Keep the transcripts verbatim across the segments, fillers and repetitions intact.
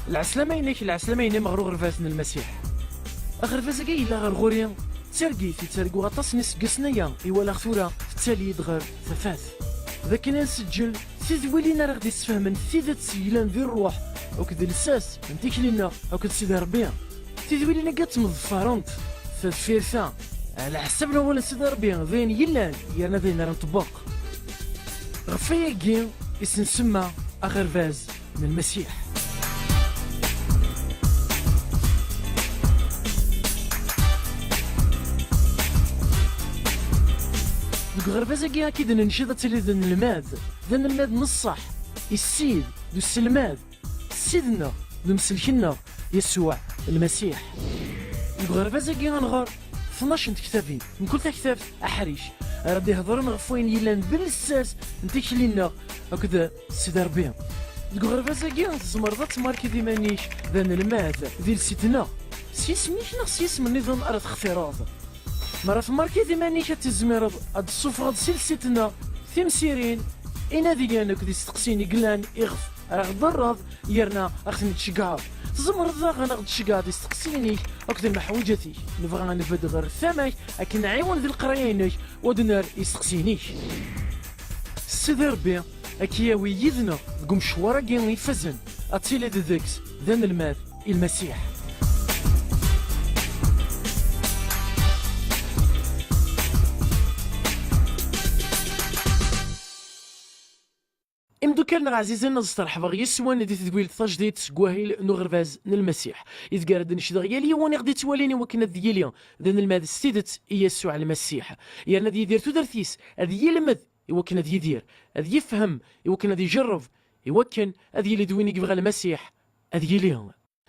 Lɛeslama-inek, lɛeslama-inem ɣer uɣerbaz n Lmasiḥ. Aɣerbaz-agi yella ɣer ɣur-i d targit i ttarguɣ aṭas n yiseggasen aya, i walaɣ tura tettali-d ɣer tafat. D akken ad nseǧǧel tidwilin ara ɣ-d-issefhmen tidet yellan di ṛṛuḥ akked lsas n tikli-nneɣ akked Sidi Ṛebbi. Tidwilin-agi ad temḍeffarent tadfirt-a ɛla ḥsab n wawal n Sidi Ṛebbi, d ayen yellan yerna d ayen ara nṭebbeq. Ɣef wayagi i s-nsemma aɣerbaz n Lmasiḥ. Deg uɣerbaz-agi, ad k-id-nenced ad tiliḍ d anelmad, d anelmad n ṣṣeḥ, i Ssid, d uselmad, Ssid-nneɣ, d umsellek-nneɣ, Yasuɛ Lmasiḥ. Deg uɣerbaz-agi, ad nɣer tnac n tektabin, mkul taktabt aḥric, ara d-ihedṛen ɣef wayen yellan d lsas n tikli-nneɣ akked Sidi Ṛebbi. Deg uɣerbaz-agi, tzemreḍ ad tmarkiḍ iman-ik d anelmad di lsit-nneɣ, s yisem-ik neɣ s yisem nniḍen ara textireḍ. Mi ara tmarkiḍ iman-ik, ad tizmireḍ ad d-tessufɣeḍ si lsit-nneɣ timsirin, inadiyen akked isteqsiyen i yellan iɣef ara ɣ-d-terreḍ, yerna ad ɣ-ten-id-tceggɛeḍ. Tzemreḍ daɣen ad ɣ-d-tceggɛeḍ isteqsiyen-ik akked lmeḥwaǧat-ik. Nebɣa ad nbedd ɣer tama-k akken nɛiwen di leqraya-inek u ad nerr isteqsiyen-ik. Sidi Ṛebbi ad k-yawi yid-neɣ deg umecwar-agi ifazen, ad tiliḍ deg-s d anelmad i Lmasiḥ. Imdukkal-nneɣ ɛzizen, ad sṭerḥbeɣ yes-wen di tedwilt tajdidt seg wahil n uɣerbaz n Lmasiḥ, ideg ara d-necdeɣ yal yiwen i ɣ-d-ittwalin i wakken ad yili d anelmad s tidet i Yasuɛ Lmasiḥ, yerna ad yidir tudert-is, ad yilmed i wakken ad yidir, ad yefhem i wakken ad ijerreb, i wakken ad yili d win i yebɣa Lmasiḥ ad yili.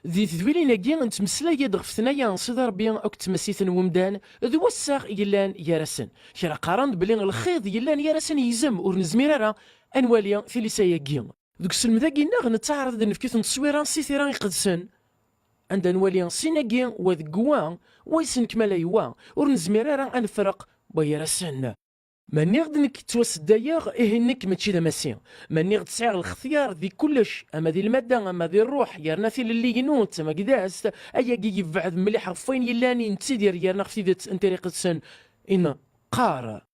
Di tedwilin-agi, nettmeslay-d ɣef tnaya n Sidi Ṛebbi akked tmasit n wemdan d wassaɣ yellan gar-asen. Kra qqaren-d belli lxiḍ yellan gar-asen yegzem, ur nezmir ara ad nwali tilisa-agi. Deg uselmed-agi-nneɣ, nettaɛraḍ ad d-nefk yiwet n tteswira si Tira Iqedsen, anda nwali sin-agi, wa deg wa, wa yesnekmal ay wa, ur nezmir ara ad nefreq wa gar-asen. Ma nniɣ-d nekk ttwaseddayeɣ, ihi nekk mačči d amasi. Ma nniɣ-d sɛiɣ lextyar di kullec, ama di lmadda, ama di ṛṛuḥ, yerna tilelli-inu d tamagdazt, ayagi yebɛed mliḥ ɣef wayen yellan i nettidir yerna ɣef tidet n Tira Iqedsen i neqqar.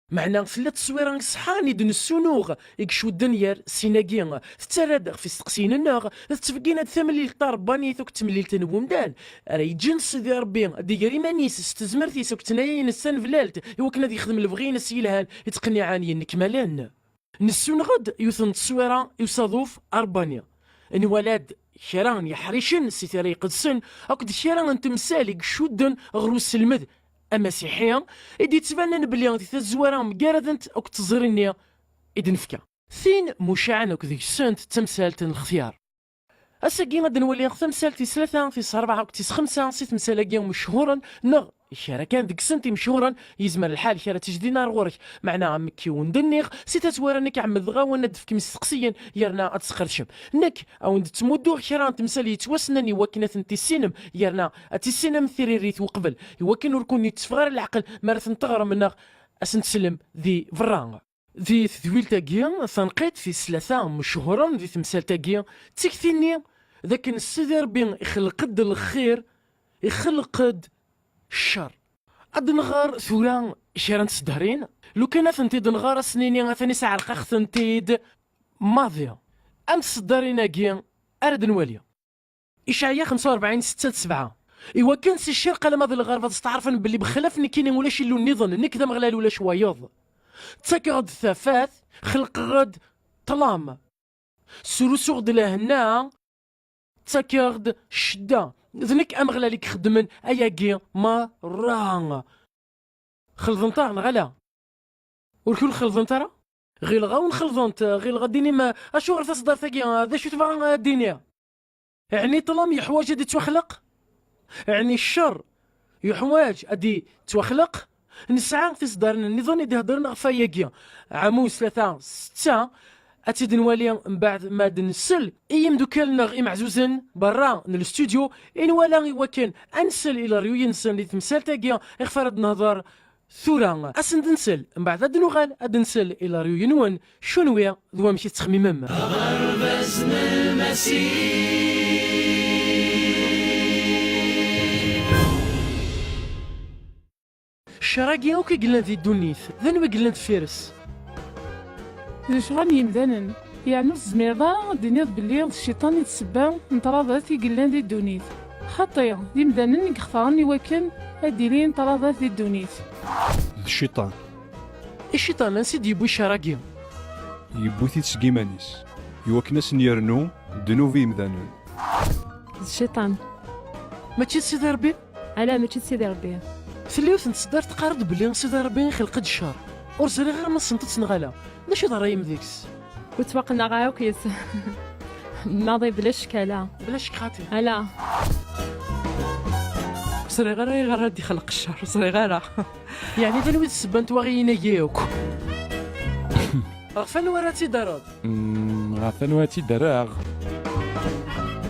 Meɛna tella tteswira iṣeḥḥan i d-nessunuɣ, i icudden gar sin-agi, tettarra-d ɣef isteqsiyen-nneɣ, tettbeggin-d tamlilt taṛebbanit akked temlilt n wemdan, ara yeǧǧen Sidi Ṛebbi ad d-iger iman-is s tezmert-is akked tnaya-ines taneblalt, i wakken ad yexdem lebɣi-ines yelhan ittqenniɛen yennekmalen. Nessuneɣ-d yiwet n tteswira i usaḍuf aṛebbani. Nwala-d kra n yeḥricen si Tira Iqedsen akked kra n temsal i icudden ɣer uselmed amasiḥi, i d-yettbanen belli di tazwara mgaradent akked tẓuri-nni i d-nefka. Tin mucaɛen akk deg-sent d tamsalt n lextyar. Ass-agi ad nwali tamsalt tis tlata, tis ṛebɛa akked tis xemsa si temsal-agi mechuren, neɣ kra kan deg-sent imechuren, yezmer lḥal kra tijdin ar ɣur-k, meɛna amek i wen-d-nniɣ, si tazwara nekk ɛemmdeɣ-awen ad d-tefkem isteqsiyen yerna ad tesqerdcem. Nekk, a wen-d-ttmudduɣ kra n temsal yettwassnen i wakken ad tent-tissinem, yerna ad tissinem tiririt uqbel, i wakken ur ken-yetteffeɣ ara leɛqel mi ara tent-teɣrem neɣ ad sent-teslem di berra. Di tedwilt-agi, tanqiḍt tis tlata mechuren di temsalt-agi, d tikti-nni d akken Sidi Ṛebbi ixelq-d lxir, ixelq-d ccer. Ad nɣer tura kra n tseddarin, lukan ad tent-id-nɣer, ad s-nini atan isɛerq-aɣ-tent-id maḍi. Am tseddarin-agi ara d-nwali. Icɛaya xemsa u ṛebɛin, setta d sebɛa. Iwakken si ccerq alamma d lɣerb ad steɛṛfen belli bexlaf nekkini ulac Illu nniḍen, nekk d Ameɣlal, ulac wayeḍ. Ttakeɣ-d tafat, xelqeɣ-d ṭṭlam. Srusuɣ-d lehna, ttakeɣ-d ccedda. D nekk Ameɣlal i ixeddmen ayagi merra. Xelḍent-aɣ neɣ ala? Ur kul xelḍent ara? Ɣileɣ-awen xelḍent, ɣileɣ ad d-tinim, acuɣer taseddart-agi, d acu tebɣa ad d-tini? Ɛni ṭṭlam yeḥwaǧ ad yettwaxleq? Ɛni ccer yeḥwaǧ ad yettwaxleq? Nesɛa tiseddarin nniḍen i d-iheddren ɣef wayagi. Ɛamus tlata setta, ad tt-id-nwali mbeɛd ma d-nsel i yimeddukal-nneɣ imeɛzuzen berra n lustudyu, i nwala i wakken ad nsel i leryuy-nsen di temsalt-agi iɣef ara d-nehder tura. Ad sen-d-nsel, mbeɛd ad d-nuɣal ad d-nsel i leryuy-nwen, kunwi d wamek i tettxemmimem. Aɣerbaz n Lmasiḥ. Ccer-agi akk i yellan di ddunit, d anwa i yellan deffir-s? D lecɣal n yimdanen. Yeɛni ur tezmireḍ ara ad d-tiniḍ belli d cciṭan i d ssebba n ṭṭradat i yellan di ddunit. Xaṭi, d imdanen i yextaren i wakken ad d-ilin ṭṭradat di ddunit. D cciṭan. I cciṭan, ansi d-yewwi ccer-agi? Yewwi-t-id seg iman-is, i wakken ad sen-yernu ddnub i yimdanen. D cciṭan. Mačči d Sidi Ṛebbi? Ala, mačči d Sidi Ṛebbi. Tella yiwet n tseddart teqqar-d belli Sidi Ṛebbi ixleq-d ccer. Ur ẓriɣ ara ma tessneḍ-tt neɣ ala. D acu d ṛṛay-im deg-s? Ur ttwaqenɛeɣ ara akk yes. Maḍi, bla ccek, ala. Bla ccek xaṭi. Ala. Ur ẓriɣ ara ayɣer ara d-ixleq ccer, ur ẓriɣ ara. Yeɛni d anwa i d ssebba n twaɣiyin-agi akk? Ɣef anwa ara tt-id-terreḍ? Mm, ɣef anwa ad tt-id-rreɣ?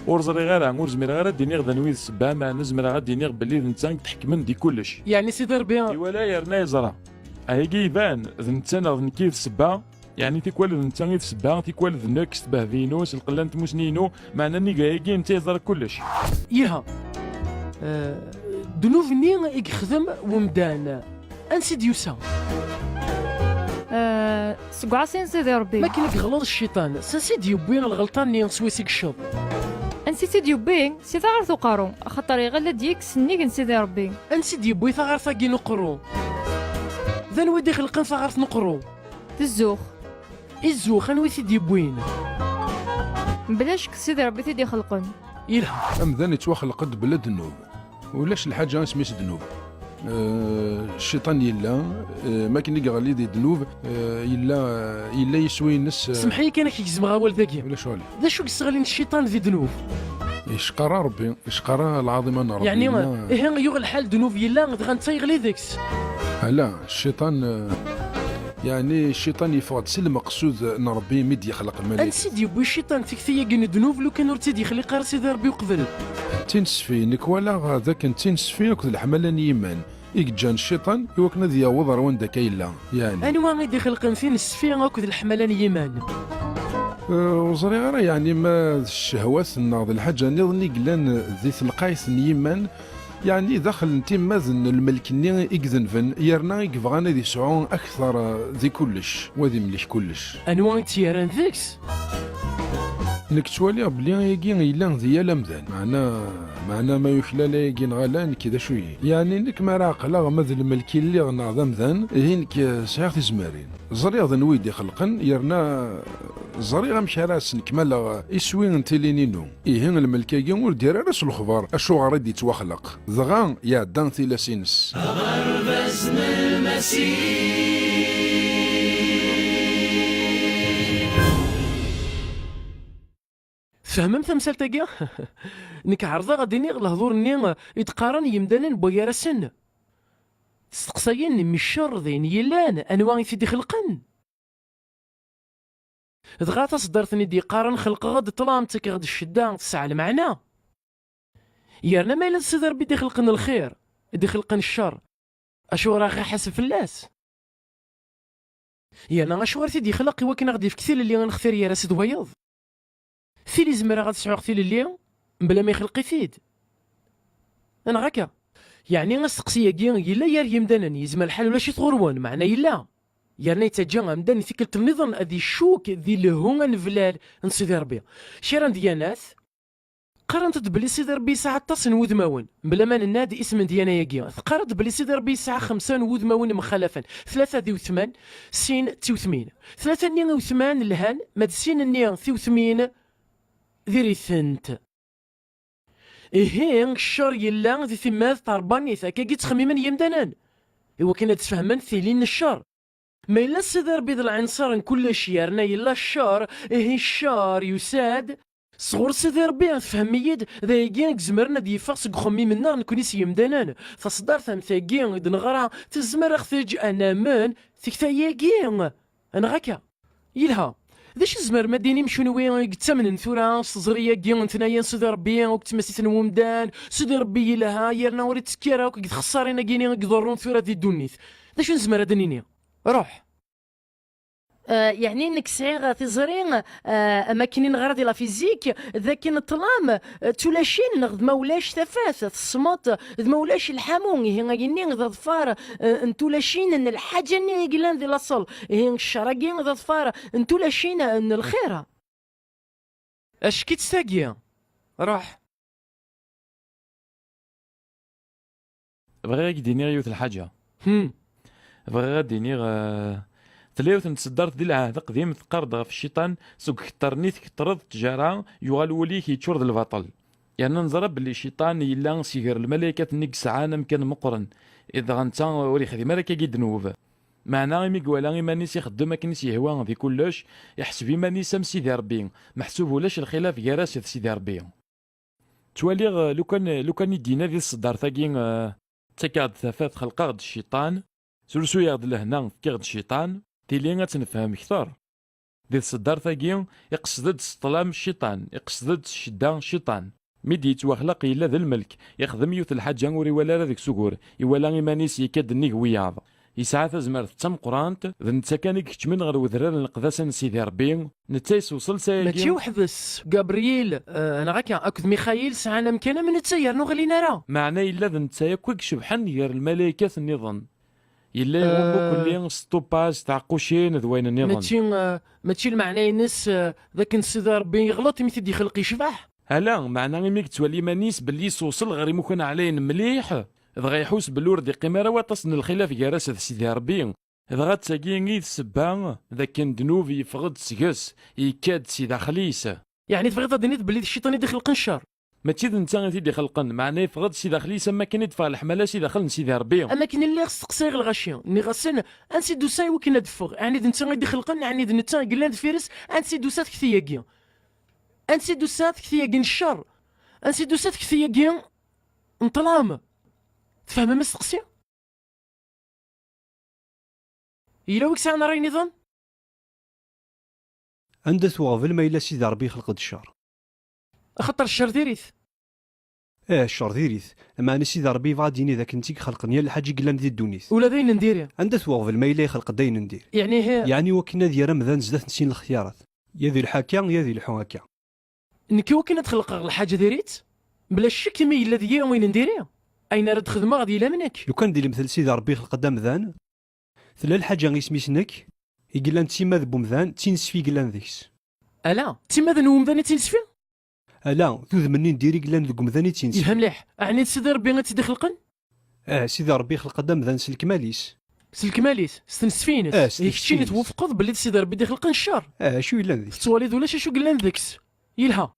Ur ẓriɣ ara, ur zmireɣ ara ad d-iniɣ d anwi d ssebba, meɛna zemreɣ ad d-iniɣ belli d netta i iḥekmen di kullec. Yeɛni Sidi Ṛebbi? Iwala yerna yeẓra. Ayagi iban, d netta neɣ d nekk i d ssebba, yeɛni tikwal d netta i d ssebba, tikwal d nekk s tbehdi-inu, s lqella n tmusni-inu, meɛna nnig ayagi netta yeẓra kullec. Yelha. Eh, ddnub-nni i yexdem wemdan, ansi d-yusa? Eh, seg uɛasi n Sidi Ṛebbi. Makken i yeɣleḍ cciṭan, s ansi d-yewwi lɣelṭa-nni s wis i yecceḍ? Ansi tt-id-yewwi? Si taɣert uqerru, axaṭer iɣil ad d-yekkes nnig n Sidi Ṛebbi. Ansi d-yewwi taɣert-agi n uqerru? D anwa i d-ixelqen taɣert n uqerru? D zzux. I zzux, anwa i t-id-yewwin? Mebla ccek, d Sidi Ṛebbi i t-id-ixelqen. Yelha. Amdan yettwaxleq-d bla ddnub. Ulac lḥaǧa isem-is ddnub. Eh, cciṭan yella, eh, makken i yeɣli di ddnub, eh, yella, yella yiswi-ines, eh. Semḥ-iyi kan, ad k-gezmeɣ awal dagi. Ulac ɣali. D acu i yesseɣlin cciṭan di ddnub? Yecqarra Ṛebbi, yecqarra lɛaḍima n Ṛebbi. Yeɛni, yella, ihi, yuɣ lḥal ddnub yella, dɣa netta yeɣli deg-s. Ala, cciṭan, eh, yeɛni cciṭan yeffeɣ-d si lmeqsud n Ṛebbi mi d-yexleq lmalaykat. Ansi d-yewwi cciṭan tikti-agi n ddnub lukan ur tt-id-yexliq ara Sidi Ṛebbi uqbel? D tinesfi, nekk walaɣ d akken d tinesfi akked leḥmala n yiman i yeǧǧan cciṭan i wakken ad yaweḍ ar wanda akka yella, yeɛni. Anwa i d-ixelqen tinesfi akked leḥmala n yiman? Eh, ur ẓriɣ ara, yeɛni, ma d ccehwat neɣ d lḥaǧa nniḍen i yellan di telqayt n yiman, yeɛni daxel n timmad n lmelk-nni i idenben, yerna i yebɣan ad yesɛu akteṛ, eh, di kullec, u ad imlek kullec. Anwa i tt-yerran deg-s? Nekk ttwaliɣ belli ayagi yella di yal amdan. Meɛna, meɛna ma yuklal ayagi neɣ ala, nekk d acu-yi? Yeɛni nekk mi ara ɛeqleɣ ma d lmelk i lliɣ neɣ d amdan, ihi nekk, eh, sɛiɣ tizmarin. Ẓriɣ d anwa i d-ixelqen, yerna ẓriɣ amek ara as-nekmaleɣ iswi n tilin-inu. Ihi lmelk-agi ur d-yerri ara s lexbar acuɣer i d-yettwaxleq. Dɣa iɛedda tilas-ines. Aɣerbaz n Lmasiḥ. Tfehmem tamsalt-agi? Nekk ɛerḍeɣ ad d-iniɣ lehdur-nni i d-qqaren yimdanen n wayar-asen. Steqsayen mmi ccer d ayen yellan, anwa i t-id-ixelqen? Dɣa taṣeddart-nni d-yeqqaren xelqeɣ-d ṭṭlam, ttakeɣ-d ccedda, tesɛa lmeɛna. Yerna ma yella d Sidi Ṛebbi i d-ixelqen lxir, i d-ixelqen ccer, acuɣer ara ɣ-iḥaseb fell-as? Yerna acuɣer i t-id-yexleq i wakken ad ɣ-d-yefk tilelli i nextir gar-as d wayeḍ? Tili zemreɣ ad sɛuɣ tilelli mebla ma ixleq-it-id? Neɣ akka? Yeɛni asteqsi-agi yella gar yimdanen, yezmer lḥal ulac-it ɣur-wen, meɛna yella. Yerna yettaǧǧa amdan i tikkelt nniḍen ad icukk di lehhu aneblal n Sidi Ṛebbi. Kra n dyanat qqarent-d belli Sidi Ṛebbi yesɛa aṭas n wudmawen, mebla ma nenna-d isem n dyana-agi. Teqqar-d belli Sidi Ṛebbi yesɛa xemsa n wudmawen mxalafen, tlata d iwetman, sin d tiwetmin. Tlata-nni iwetman lhan, ma d sin-nni tiwetmin diri-tent. Ihi, ccer yella di timmad ṭerbanit, akkagi ttxemmimen yimdanen, iwakken ad d-sfehmen tili n ccer. Ma yella Sidi Ṛebbi d lɛinṣer n kullec, yerna yella ccer, ihi ccer yusa-d sɣur Sidi Ṛebbi, tefhem-iyi-d? D ayagi i izemren ad d-yeffeɣ seg uxemmim-nneɣ nekni s yimdanen. Taṣeddart am tagi i d-neɣra tezmer ad ɣ-teǧǧ ad namen tikta-agi, neɣ akka? Yelha. D acu tzemrem ad d-tinim kenwi i yettamnen tura s teẓri-agi n tnaya n Sidi Ṛebbi akked tmasit n wemdan? Sidi Ṛebbi yelha, yerna ur ittekki ara akk deg txessarin-agi-ni i iḍerrun tura di ddunit. D acu nezmer ad d-nini? Ruḥ. Eh, yeɛni nekk sɛiɣ tiẓri, eh, am akken i neɣra di la physique, d akken ṭṭlam, eh, d tulacin, neɣ d ma ulac tafat, tesmeḍ, d ma ulac lḥamu, ihi ayenni d aḍfar, eh, n tulacin n lḥaǧa-nni i yellan di laṣel, ihi ccer-agi d aḍfar n tulacin n lxir. Ack-itt tagi. Ruḥ. Bɣiɣ ad k-d-iniɣ yiwet lḥaǧa. Hmm. Bɣiɣ ad d-iniɣ, eh, tella yiwet n tseddart di lɛehd aqdim teqqar-d ɣef cciṭan, seg uketṭer-nni tkeṭṭreḍ ttjara, yuɣal wul-ik yeččur d lbaṭel. Yerna neẓra belli cciṭan yella si gar lmalaykat-nni yesɛan amkan meqqren, dɣa netta ur yexdim ara akkagi ddnub. Meɛna imi iwala iman-is ixeddem akken i s-yehwa di kullec, iḥseb iman-is am Sidi Ṛebbi, meḥsub ulac lxilaf gar-as d Sidi Ṛebbi. Ttwaliɣ, eh, lukan, lukan i d-yenna di tseddart-agi, eh, ttakeɣ-d tafat, xelqeɣ-d cciṭan, srusuyeɣ-d lehna, fkiɣ-d cciṭan, tili ad tt-nefhem kter. Di tseddart-agi, iqsed-d s ṭṭlam cciṭan, iqsed-d s ccedda cciṭan. Mi d-yettwaxleq yella d lmelk, ixdem yiwet lḥaǧa ur iwala ara deg-s ugur, iwala iman-is yekka-d nnig wiyaḍ. Yesɛa tazmert d tameqqrant, d netta kan i ikeččmen ɣer wedrar n leqdasa n Sidi Ṛebbi, netta yessewṣel s ayagi. Mačči weḥd-s, Gabriel, eh, neɣ akka, akked Mixayil sɛan amkan am netta yernu ɣlin ara. Meɛna yella d netta akk i icebḥen gar lmalaykat nniḍen. Yella iɣummu, eh, kulli s ṭṭupas, tɛeqqucin d wayen nniḍen. Mačči, eh, mačči lmeɛna-ines, eh, d akken Sidi Ṛebbi yeɣleḍ imi t-id-ixleq yecbeḥ. Ala, meɛna imi yettwali iman-is belli yessewṣel ɣer imukan ɛlayen mliḥ, dɣa iḥus belli ur d-iqqim ara waṭas n lxilaf gar-as d Sidi Ṛebbi, dɣa d tagi i d ssebba d akken ddnub yeffeɣ-d seg-s, yekka-d si daxel-is. Yeɛni tebɣiḍ ad d-tiniḍ belli d cciṭan i d-ixelqen ccer? Mačči d netta i t-id-ixelqen, meɛna yeffeɣ-d si daxel-is am wakken i d-teffeɣ leḥmala si daxel n Sidi Ṛebbi. Am akken i lliɣ steqsayeɣ lɣaci, nniɣ-asen, ansi d-tusa i wakken ad d-teffeɣ? Yeɛni d netta i d-ixelqen, yeɛni d netta i yellan deffir-s, ansi d-tusa tekti-agi? Ansi d-tusa tekti-agi n ccer? Ansi d-tusa tekti-agi n ṭṭlam? Tfehmem asteqsi? Yella wi yesɛan ṛṛay nniḍen? Anda-t weɣbel ma yella Sidi Ṛebbi ixleq-d ccer? Axaṭer ccer diri-t. Eh, ccer diri-t. Meɛna Sidi Ṛebbi yebɣa ad d-yini d akken i tt-ixelqen yal lḥaǧa i yellan di ddunit. Ula d ayen n diri. Anda-t weɣbel ma yella ixleq-d ayen n diri? Yeɛni, he- Yeɛni wakken ad yerr amdan zdat n sin lextiyarat. Ya ad ilḥu akka, ya ad ilḥu akka. Nekk i wakken ad xelqeɣ lḥaǧa diri-tt, bla ccek imi yella deg-i wayen n diri, ayen ara d-xedmeɣ ad yili am nekk. Lukan di lemtel Sidi Ṛebbi ixleq-d amdan, tella lḥaǧa isem-is nekk, i yellan d timmad n umdan, d tinesfi i yellan deg-s. Ala, d timmad n umdan i d tinesfi? Ala, d udem-nni n diri i yellan deg umdan i d tinesfi. Yelha mliḥ. Ɛni d Sidi Ṛebbi i tt-id-ixelqen? Ah, Sidi Ṛebbi ixleq-d amdan s lekmal-is. S lekmal-is, s tnesfi-ines. Ah, s tnesfi-ines. Kečč i twufqeḍ belli d Sidi Ṛebbi i d-ixelqen ccer? Ah, acu yellan deg-s? Tettwaliḍ ulac acu yellan deg-s. Yelha.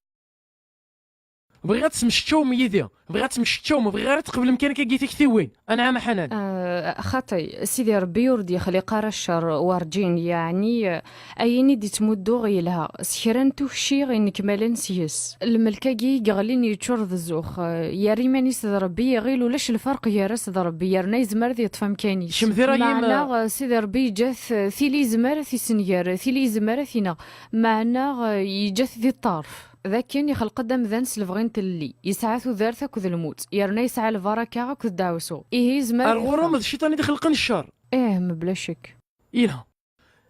Bɣiɣ ad temmecčawem yid-i. Bɣiɣ ad temmecčawem. Bɣiɣ ara tqeblem kan akkagi tiktiwin. Anɛam a Ḥanan. Ah, xaṭi, Sidi Ṛebbi ur d-yexliq ara ccer werǧin, yeɛni, ah, ayen i d-ittmudduɣ yelha. S kra n tukci i nekmalen seg-s. Lmelk-agi i yeɣlin yeččur d zzux, ah, yerra iman-is d Ṛebbi, iɣil ulac lferq gar-as d Ṛebbi, yerna yezmer ad yeṭṭef amkan-is. Kemm d irayim, meɛna, ah, ah, Sidi Ṛebbi yeǧǧa-t, ah, tili yezmer ad t-issenger, tili yezmer ad t-ineɣ, meɛna, ah, yeǧǧa-t di ṭṭerf. D akken ixleq-d amdan s lebɣi n tlelli, yesɛa tudert akked lmut, yerna yesɛa lbaraka akked ddeɛwessu. Ihi yezmer ad ixdem. Ar ɣur-m d cciṭan i d-ixelqen ccer. Ih, mebla ccek. Yelha.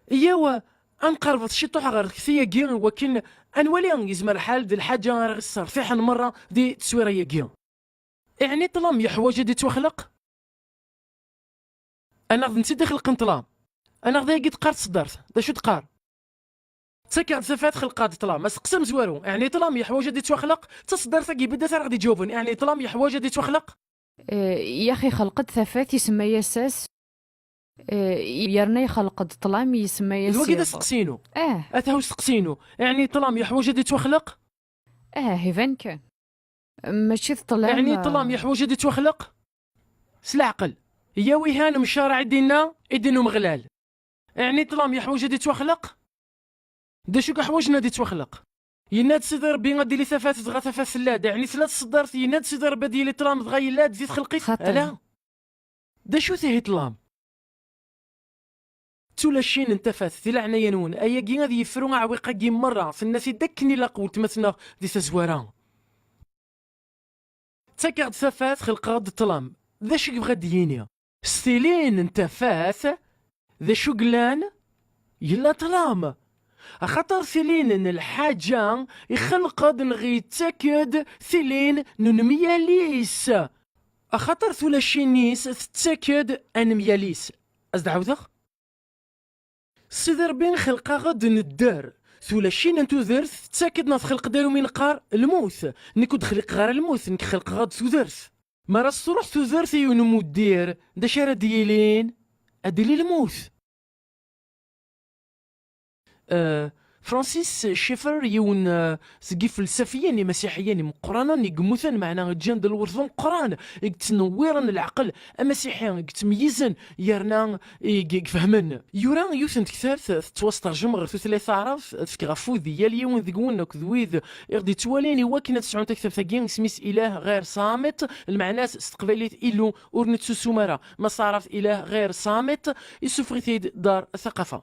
Iyyaw, ad nqerreb ciṭuḥ ɣer tekti-agi, wakken ad nwali yezmer lḥal d lḥaǧa ara ɣ-isserfiḥen merra di teswira-agi. Iɛni ṭṭlam yeḥwaǧ ad yettwaxleq? Anaɣ d netta i d-ixelqen ṭṭlam? Anaɣ d ayagi d-teqqar tseddart? D acu d-teqqar? Ttakeɣ-d tafat, xelqeɣ-d ṭṭlam. Aseqsi amezwaru, iɛni ṭṭlam yeḥwaǧ ad yettwaxleq? D taseddart-agi biddat ara ɣ-d-iǧawben, iɛni ṭṭlam yeḥwaǧ ad yettwaxleq? Eh, yaxi xelq-d tafat, isemma-yas ass. Eh, yerna ixelq-d ṭṭlam, isemma-yas iḍ. D wagi d aseqsi-inu. Eh. Ata usteqsi-inu. Iɛni ṭṭlam yeḥwaǧ ad yettwaxleq? Eh, iban kan. Mačči d ṭṭlam, iɛni ṭṭlam, eh, yeḥwaǧ ad yettwaxleq? S leɛqel. Yyaw, ihi ad nemcareɛ i d-inna, i d-inna Umeɣlal. Iɛni ṭṭlam yeḥwaǧ ad yettwaxleq? D acu i yeḥwaǧen ad yettwaxleq? Yenna-d Sidi Ṛebbi ad d-tili tafat, dɣa tafat tella-d. Iɛni tella tseddart, yenna-d Sidi Ṛebbi ad d-yili ṭṭlam, dɣa yella-d di txelqit? Xaṭi. Ala. D acu-t ihi ṭṭlam? D tulacin n tafat, di leɛnaya-nwen, ayagi ad yefru aɛwiq-agi merra, tenna-t-id akken ilaq weltma-tneɣ di tazwara. Ttakeɣ-d tafat, xelqeɣ-d ṭṭlam. D acu i yebɣa ad d-yini? S tilin n tafat, d acu yellan? Yella ṭṭlam. Axaṭer tilin n lḥaǧa ixelq-d neɣ yettak-d tilin n unemyalis. Axaṭer tulacin-is tettak-d anemyalis. Ad s-d-ɛawdeɣ. Sidi Ṛebbi xelq-aɣ-d nedder. Tulacin n tudert tettak-d neɣ txelq-d ayen umi neqqar lmut. Nekk ur d-xliqeɣ ara lmut, nekk xelqeɣ-d tudert. Mi ara s-truḥ tudert i yiwen n umuddir, d acu ara d-yilin? Ad d-tili lmut. Eh, Francis Schaeffer, yiwen, eh, seg ifelsafiyen imasiḥiyen imeqqranen i yemmuten, meɛna ǧǧan-d lweṛt d ameqqran i yettnewwiren leɛqel amasiḥi, i yettmeyyizen, yerna i, i ifehmen. Yura yiwet n tektabt tettwasṭerjem ɣer tutlayt taɛrabt, tefk ɣef wudi yal yiwen deg-wen akked wid i ɣ-d-yettwalin i wakken ad sɛun taktabt-agi, isem-is Ilah ɣir Ṣamit, lmeɛna-s s teqbaylit Illu ur nettusum ara. Ma s taɛrabt Ilah ɣir Ṣamit, isuffeɣ-it-id Dar Thaqafa.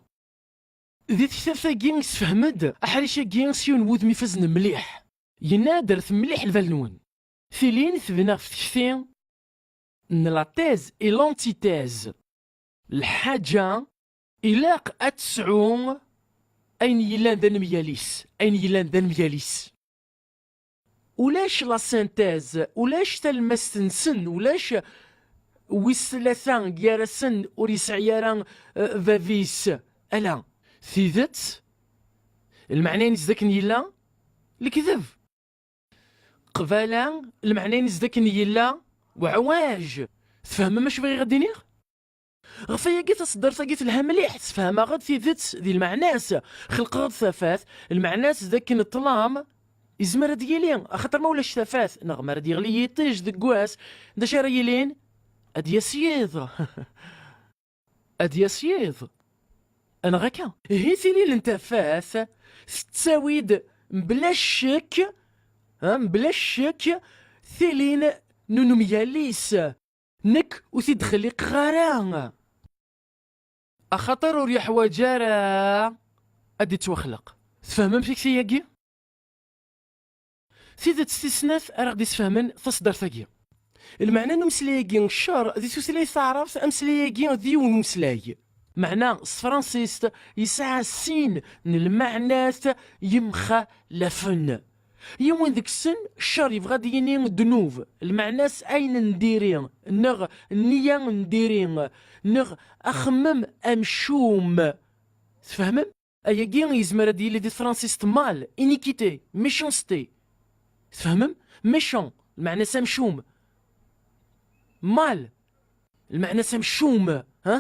Di tektabt-agi isefhem-d aḥric-agi s yiwen n wudem ifazen mliḥ. Yenna-d: rret mliḥ lbal-nwen. Tilin tebna ɣef tekti n la thèse et l'antithèse. Lḥaǧa ilaq ad tesɛu ayen yellan d anemyalis, ayen yellan d anemyalis. Ulac la synthèse, ulac talemmast-nsen, ulac wis tlata gar-asen ur yesɛi ara, eh, bab-is. Ala, tidet, lmeɛna-ines d akken yella, lekdeb. Qbala, lmeɛna-ines d akken yella, weɛwaj. Tfehmem acu bɣiɣ ad d-iniɣ? Ɣef wayagi, taṣeddart-agi telha mliḥ, tessefham-aɣ-d tidet di lmeɛna-s. Xelqeɣ-d tafat, lmeɛna-s d akken ṭṭlam izmer ad yili, axaṭer ma ulac tafat, neɣ mi ara d-yeɣli yiṭij deg wass, d acu ara yilin? Ad d-yas yiḍ. Ad d-yas yiḍ. Neɣ akka? Ihi tilin n tafat tettawi-d mebla ccek, ha, mebla ccek, tilin n unemyalis. Nekk ur t-id-xliqeɣ ara. Axaṭer ur yeḥwaǧ ara ad d-ittwaxleq. Tfehmem tikti-agi? Tidet tis snat ara ɣ-d-isfehmen taṣeddart-agi. Lmeɛna n umeslay-agi ccer di tutlayt taɛrabt, ameslay-agi d yiwen umeslay. Meɛna s tefransist yesɛa sin n lmeɛnat yemxalafen. Yiwen deg-sen, ccer yebɣa ad yini ddnub, lmeɛna-s ayen n diri, neɣ nniya n diri, neɣ axemmem amcum. Tfehmem? Ayagi yezmer ad yili di tefransist mal, iniquité, méchanceté. Tfehmem? Méchant, lmeɛna-s amcum. Mal, lmeɛna-s amcum. Ha?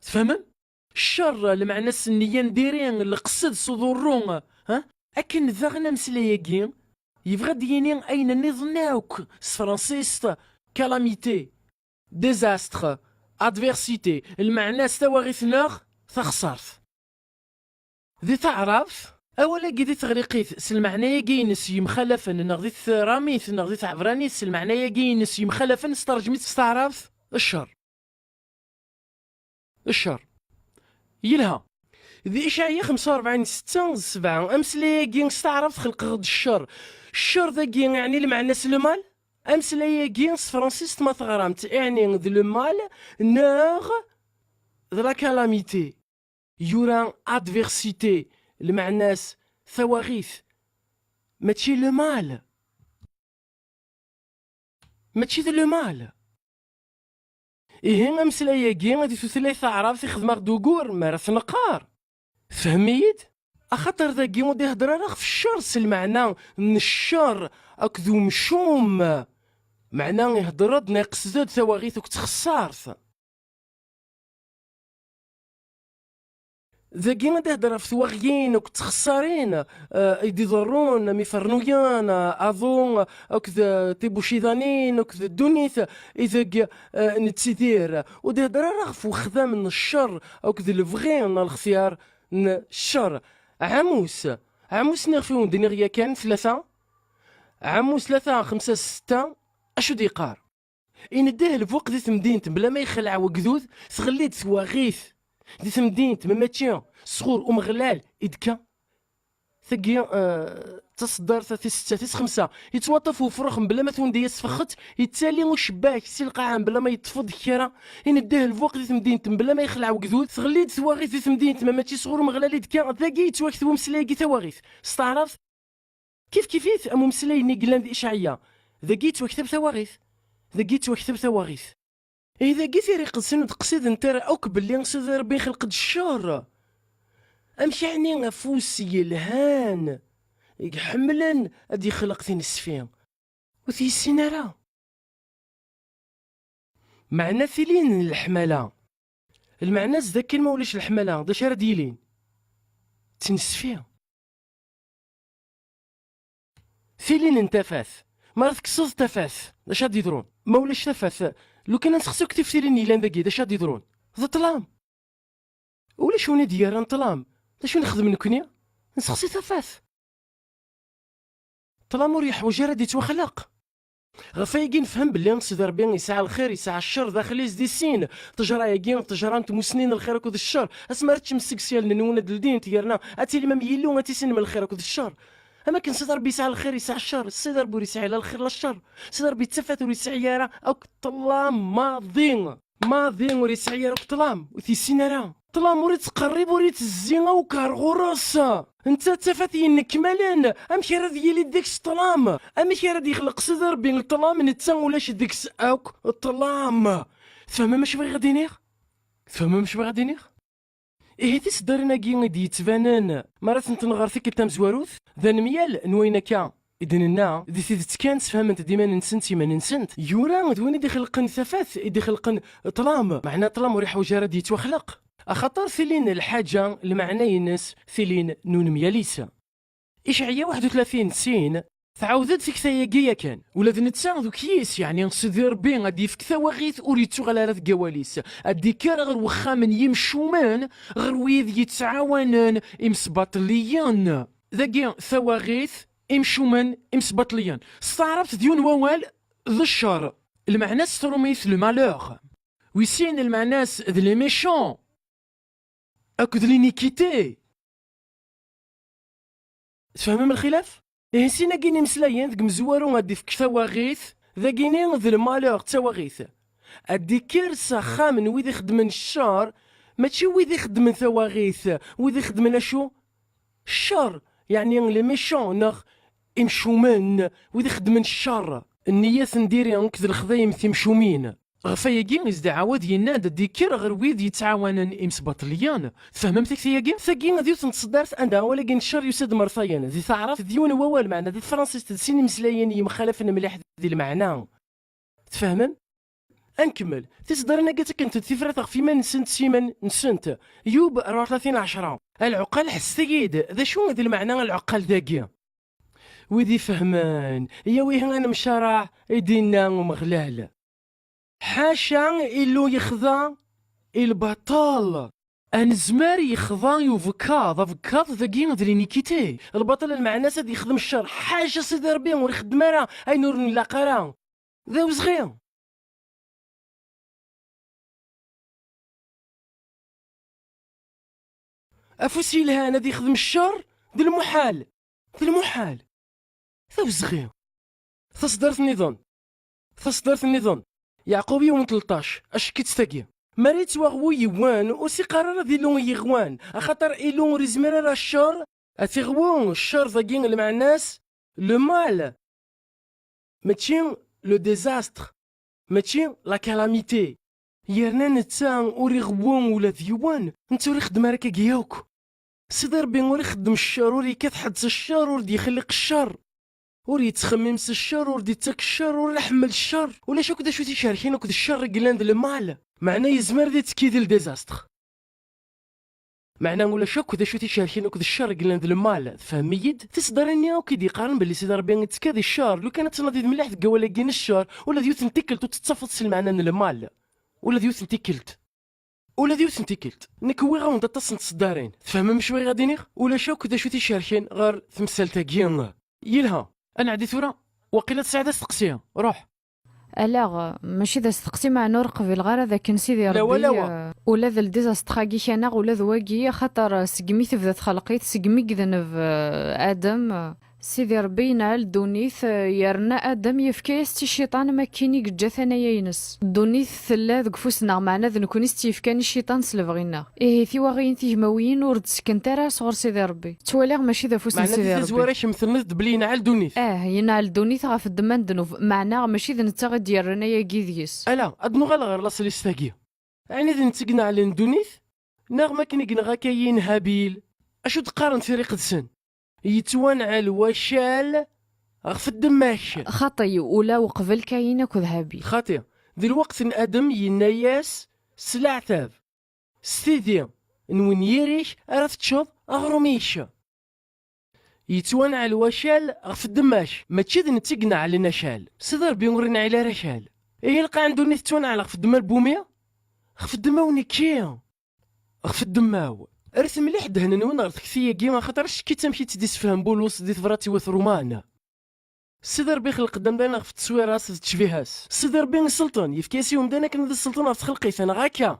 Tfehmem? Ccer, lmeɛna-s nniya n diri, leqsed s uḍurru. Ha? Akken daɣen ameslay-agi yebɣa ad d-yini ayen nniḍen akk s tefransist, calamité, désastre, adversité, lmeɛna-s tawaɣit neɣ taxṣart. Di taɛrabt, awal-agi di teɣriqit s lmeɛna-agi-ines yemxalafen, neɣ di tramit neɣ di tɛebranit s lmeɛna-agi-ines yemxalafen, s terjmit s taɛrabt, ccer. Ccer. Yelha. Di Icɛaya xemsa u rebɛin setta d sebɛa, ameslay-agi s taɛrabt xelqeɣ-d ccer. Ccer dagi, yeɛni lmeɛna-s le mal? Ameslay-agi s tefransist ma teɣram-t, iɛni d le mal neɣ d la calamité. Yura adversité, lmeɛna-s tawaɣit, mačči le mal. Mačči d le mal. Ihi ameslay-agi di tutlayt taɛrabt ixdem-aɣ-d ugur mi ara t-neqqar. Tfehmem-iyi-d? Axaṭer dagi ur d-ihedder ara ɣef ccer s lmeɛna n ccer akked umcum. Meɛna ihedder-d neɣ iqsed-d tawaɣit akked txeṣṣart. Dagi ad ihder ɣef twaɣyin akked txessarin, eh, i d-iḍerrun am ifernuyen, eh, aḍu, akked, eh, tibuciḍanin, akked ddunit ideg, eh, nettidir. Ur d-ihder ara ɣef wexdam n ccer akked lebɣi n lextyar n ccer. Ɛamus, Ɛamus-nni ɣef i wen-d-nniɣ yakan, tlata, Ɛamus tlata, xemsa, setta, acu d-yeqqar? Ineddeh lbuq di temdint bla ma yexleɛ wegdud, tɣelli-d twaɣit di temdint, ma mačči sɣur Umeɣlal i d-tekka. Tagi, eh, d taṣeddart tis setta, tis xemsa. Yettwaṭṭef ufrux mebla ma tunda-yas tfexxet, yettali ucebbak si lqaɛa mebla ma yeṭṭef-d kra, ineddeh lbuq di temdint mebla ma yexleɛ wegdud, tɣelli-d twaɣit di temdint, ma mačči sɣur Umeɣlal i d-tekka, dagi yettwakteb umeslay-agi tawaɣit. S taɛrabt, kif kif-it am umeslay-nni yellan di Icɛaya, dagi yettwakteb tawaɣit. Dagi yettwakteb tawaɣit. Ihi dagi tira iqedsen ur d-qsident ara akk belli Sidi Ṛebbi ixleq-d ccer. Amek ɛni afus yelhan i iḥemmlen ad yexleq tinesfi? Ur t-yessin ara. Meɛna tilin n leḥmala. Lmeɛna-s d akken ma ulac leḥmala, d acu ara d-yilin? D tinesfi. Tilin n tafat. Mi ara tekkseḍ tafat, d acu ad d-yeḍrun? Ma ulac tafat, lukan ad nseqsi akk tiftilin yellan dagi, d acu ad d-yeḍrun? D ṭṭlam. Ulac win i d-yerran ṭṭlam. D acu nexdem nekkni? Nseqsi tafat. Ṭṭlam ur yeḥwaǧ ara ad yettwaxleq. Ɣef wayagi nefhem belli Sidi Ṛebbi yesɛa lxir, yesɛa ccer daxel-is di sin. Ṭṭejra-agi, ṭṭejra n tmussni n lxir akked ccer. Asmi ara teččem seg syal-nwen ad ldint, yerna ad tilim am Yillu, ad tissinem lxir akked ccer. Am akken Sidi Ṛebbi yesɛa lxir, yesɛa ccer. Sidi Ṛebbi ur yesɛi la lxir la ccer. Sidi Ṛebbi d tafat, ur yesɛi ara akk ṭṭlam maḍi. Maḍi ur yesɛi ara akk ṭṭlam, ur t-yessin ara. Ṭṭlam ur ittqerrib, ur ittezzi akk ar ɣur-s. Netta d tafat yennekmalen. Amek ara d-yili deg-s ṭṭlam? Amek ara d-yexleq Sidi Ṛebbi ṭṭlam, netta ulac deg-s akk ṭṭlam? Tfehmem acu bɣiɣ ad d-iniɣ? Tfehmem acu bɣiɣ ad d-iniɣ? Ihi tiseddarin-agi i d-yettbanen mi ara tent-nɣer tikkelt tamezwarut, d anemyal n wayen akka i d-nenna, di tidet kan sfahment-d iman-nsent iman-nsent. Yura d win i d-ixelqen tafat, i d-ixelqen ṭṭlam, meɛna ṭṭlam ur iḥwaǧ ara ad yettwaxleq. Axaṭer tilin n lḥaǧa, lmeɛna-ines, tilin n unemyal-is. Icɛaya waḥed u tlatin sin, tɛawed-d tikta-agi yakan. Ula d netta d ukyis, yeɛni Sidi Ṛebbi ad d-yefk tawaɣit ur yettuɣal ara deg awal-is. Ad d-ikker ɣer wexxam n yimcumen, ɣer wid yettɛawanen imesbaṭliyen. Dagi tawaɣit, imcumen, imesbaṭliyen. S taɛrabt d yiwen wawal, d ccer. Lmeɛna-s s trumit le malheur. Wis sin lmeɛna-s d les méchants. Akked l'iniquité. Tfehmem lxilaf? Ihi sin-agi n imeslayen deg umezwaru ad d-ifk tawaɣit, dagini d le malheur d tawaɣit. Ad d-ikker s axxam n wid ixeddmen ccer, mačči wid ixeddmen tawaɣit, wid ixeddmen acu? Ccer, yeɛni les méchants, neɣ imcumen, wid ixeddmen ccer. Nniyat n diri akked lexdayem timcumin. Ɣef wayagi, is-d iɛawed yenna-d ad d-ikker ɣer wid yettɛawanen imesbaṭliyen. Tfehmem tikti-agi? Tagi d yiwet n tseddart anda awal-agi n ccer yusa-d mertayen. Di taɛrabt d yiwen wawal, meɛna di tefransist d sin imeslayen yemxalafen mliḥ di lmeɛna. Tfehmem? Ad nkemmel. Tiseddarin-agi ttakkent-d tifrat ɣef yiman-nsent s yiman-nsent. Yub rebɛa u tlatin ɛecṛa. A lɛuqqal, ḥesset-iyi-d, d acu d lmeɛna n lɛuqqal dagi? Wid ifehmen, yawi ad nemcaraɛ i d-inna Umeɣlal. Ḥaca Illu yexḍa i lbaṭel. Anezmar yexḍa i ubekkaḍ, abekkaḍ dagi d l'inikité. Lbaṭel lmeɛna-s ad yexdem ccer, ḥaca Sidi Ṛebbi ur ixeddem ara ayen ur nlaq ara. D awezɣi. Afus yelhan ad yexdem ccer, d lmuḥal. D lmuḥal. D awezɣi. Taṣeddart nniḍen. Taṣeddart nniḍen. Yeɛqub yiwen tleṭṭac, acek-itt tagi. Mi ara yettwaɣwu yiwen, ur s-iqqar ara d Illu i yiɣwan, axaṭer Illu ur izmir ara ccer, ad t-iɣwu ccer dagi lmeɛna-s, le mal. Mačči le désastre, mačči la calamité. Yerna netta ur iɣewwu ula d yiwen, netta ur ixeddem ara akkagi yakk. Sidi Ṛebbi ur ixeddem ccer, ur yekkat ḥedd s ccer, ur d-yexliq ccer. Ur yettxemmim s ccer, ur d-ittak ccer, ur iḥemmel ccer. Ulac akk d acu t-icerken akked ccer i yellan d le mal. Meɛna yezmer ad ittekki di le désastre. Meɛna ulac akk d acu t-icerken akked ccer i yellan d le mal. Tfehmem-iyi-d? Tiseddarin-nni akk i d-yeqqaren belli Sidi Ṛebbi ittekka di ccer, lukan ad tnadiḍ mliḥ deg awal-agi n ccer, ula d yiwet n tikkelt ur tettafeḍ s lmeɛna n le mal. Ula d yiwet n tikkelt. Ula d yiwet n tikkelt. Nekk wwiɣ-awen-d aṭas n tseddarin. Tfehmem acu bɣiɣ ad iniɣ? Ulac akk d acu t-icerken ɣer temsalt-agi. Yelha. Ad nɛeddi tura. Waqila tesɛiḍ asteqsi. Ruḥ. Ala, mačči d asteqsi, meɛna ur qbileɣ ara d akken Sidi Rebbi, eh, ula d ldiz asteqqa-agi kan-aɣ, ula d wagi, axaṭer, eh, segmi tebda txelqit, segmi i idenb, eh, Adem, eh, Sidi Rebbi yenɛel ddunit, eh, yerna Adem yefka-yas-tt i cciṭan, am akken i yeǧǧa tanaya-ines. Ddunit tella deg ufus-nneɣ, meɛna d nekkni i s-tt-yefkan i cciṭan s lebɣi-nneɣ. Ihi tiwaɣiyin tigmawiyin ur d-ttekkent ara sɣur Sidi Rebbi. Ttwaliɣ mačči d afus n Sidi Rebbi. Meɛna di tazwara kemm tenniḍ-d belli yenɛel ddunit. Ah, yenɛel ddunit ɣef ddemma n ddnub, meɛna mačči d netta i d-yerran ayagi deg-s. Ala, ad nuɣal ɣer laṣel-is tagi. Ɛni d netta i ineɛlen ddunit? Neɣ makken i yenɣa Kayin Habil? Acu d-qqaren tira iqedsen? Yettwanɛel wacal ɣef ddemma-k. Xaṭi, ula uqbel Kayin akked Habil. Xaṭi, di lweqt n Adem yenna-yas s leɛtab: "S tidi n wenyir-ik ara teččeḍ aɣrum-ik." Yettwanɛel wacal ɣef ddemma-k, mačči d netta i ineɛlen acal. Sidi Ṛebbi ur ineɛɛel ara akal. Ihi lqaɛ n ddunit tettwanɛel ɣef ddemma n wumi? Ɣef ddemma-w nekki. Ɣef ddemma-w. Rret mliḥ ddehn-nwen ɣer tekti-agi, axaṭer acekk-itt amek i tt-id-issefhem Bulus di tebrat i wat Ṛuman. Sidi Ṛebbi ixleq-d amdan ɣef tteswira-s d ttecbiha-s. Sidi Ṛebbi iselṭen, yefka-yas i umdan akken ad iselṭen ɣef txelqit, neɣ akka?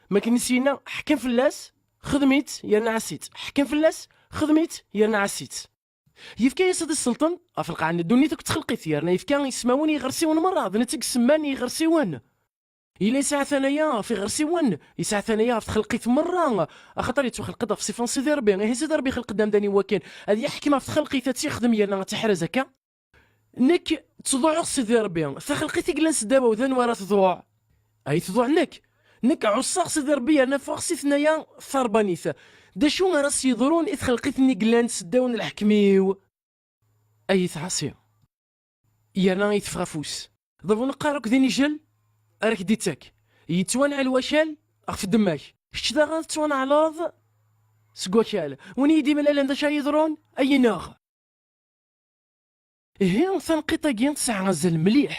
Ma akken i s-yenna: "Ḥkem fell-as, xdem-itt, yerna ɛass-itt. Ḥkem fell-as, xdem-itt, yerna ɛass-itt." Yefka-yas ad iselṭen ɣef lqaɛ n ddunit akked txelqit, yerna yefka ismawen i yiɣersiwen merra, d netta i isemman i yiɣersiwen. Yella yesɛa tanaya ɣef iɣersiwen, yesɛa tanaya ɣef txelqit merra, axaṭer yettwaxleq-d ɣef ṣṣifa n Sidi Ṛebbi. Ihi Sidi Ṛebbi ixleq-d amdan i wakken ad yeḥkem ɣef txelqit, ad tt-yexdem yerna ad tt-iḥrez akka. Nekk ttḍuɛuɣ Sidi Ṛebbi, taxelqit i yellan seddaw-iw, d anwa ara tḍuɛ? Ay tḍuɛ nekk. Nekk ɛusseɣ Sidi Ṛebbi yerna ffɣeɣ si tnaya tarbanit. D acu ara s-yeḍrun i txelqit-nni yellan seddaw n leḥkem-iw? Ay tɛasi. Yerna ay teffeɣ afus. D abuneqqar akked inijel ara k-d-ittak. Yettwanɛel wakal ɣef ddemma-k. Kečč daɣen tettwanɛleḍ seg wakal. Win i yi-d-imlalen d acu ara yeḍrun? Ay ineɣ. Ihi, tanqiṭ-agi tesɛa azal mliḥ.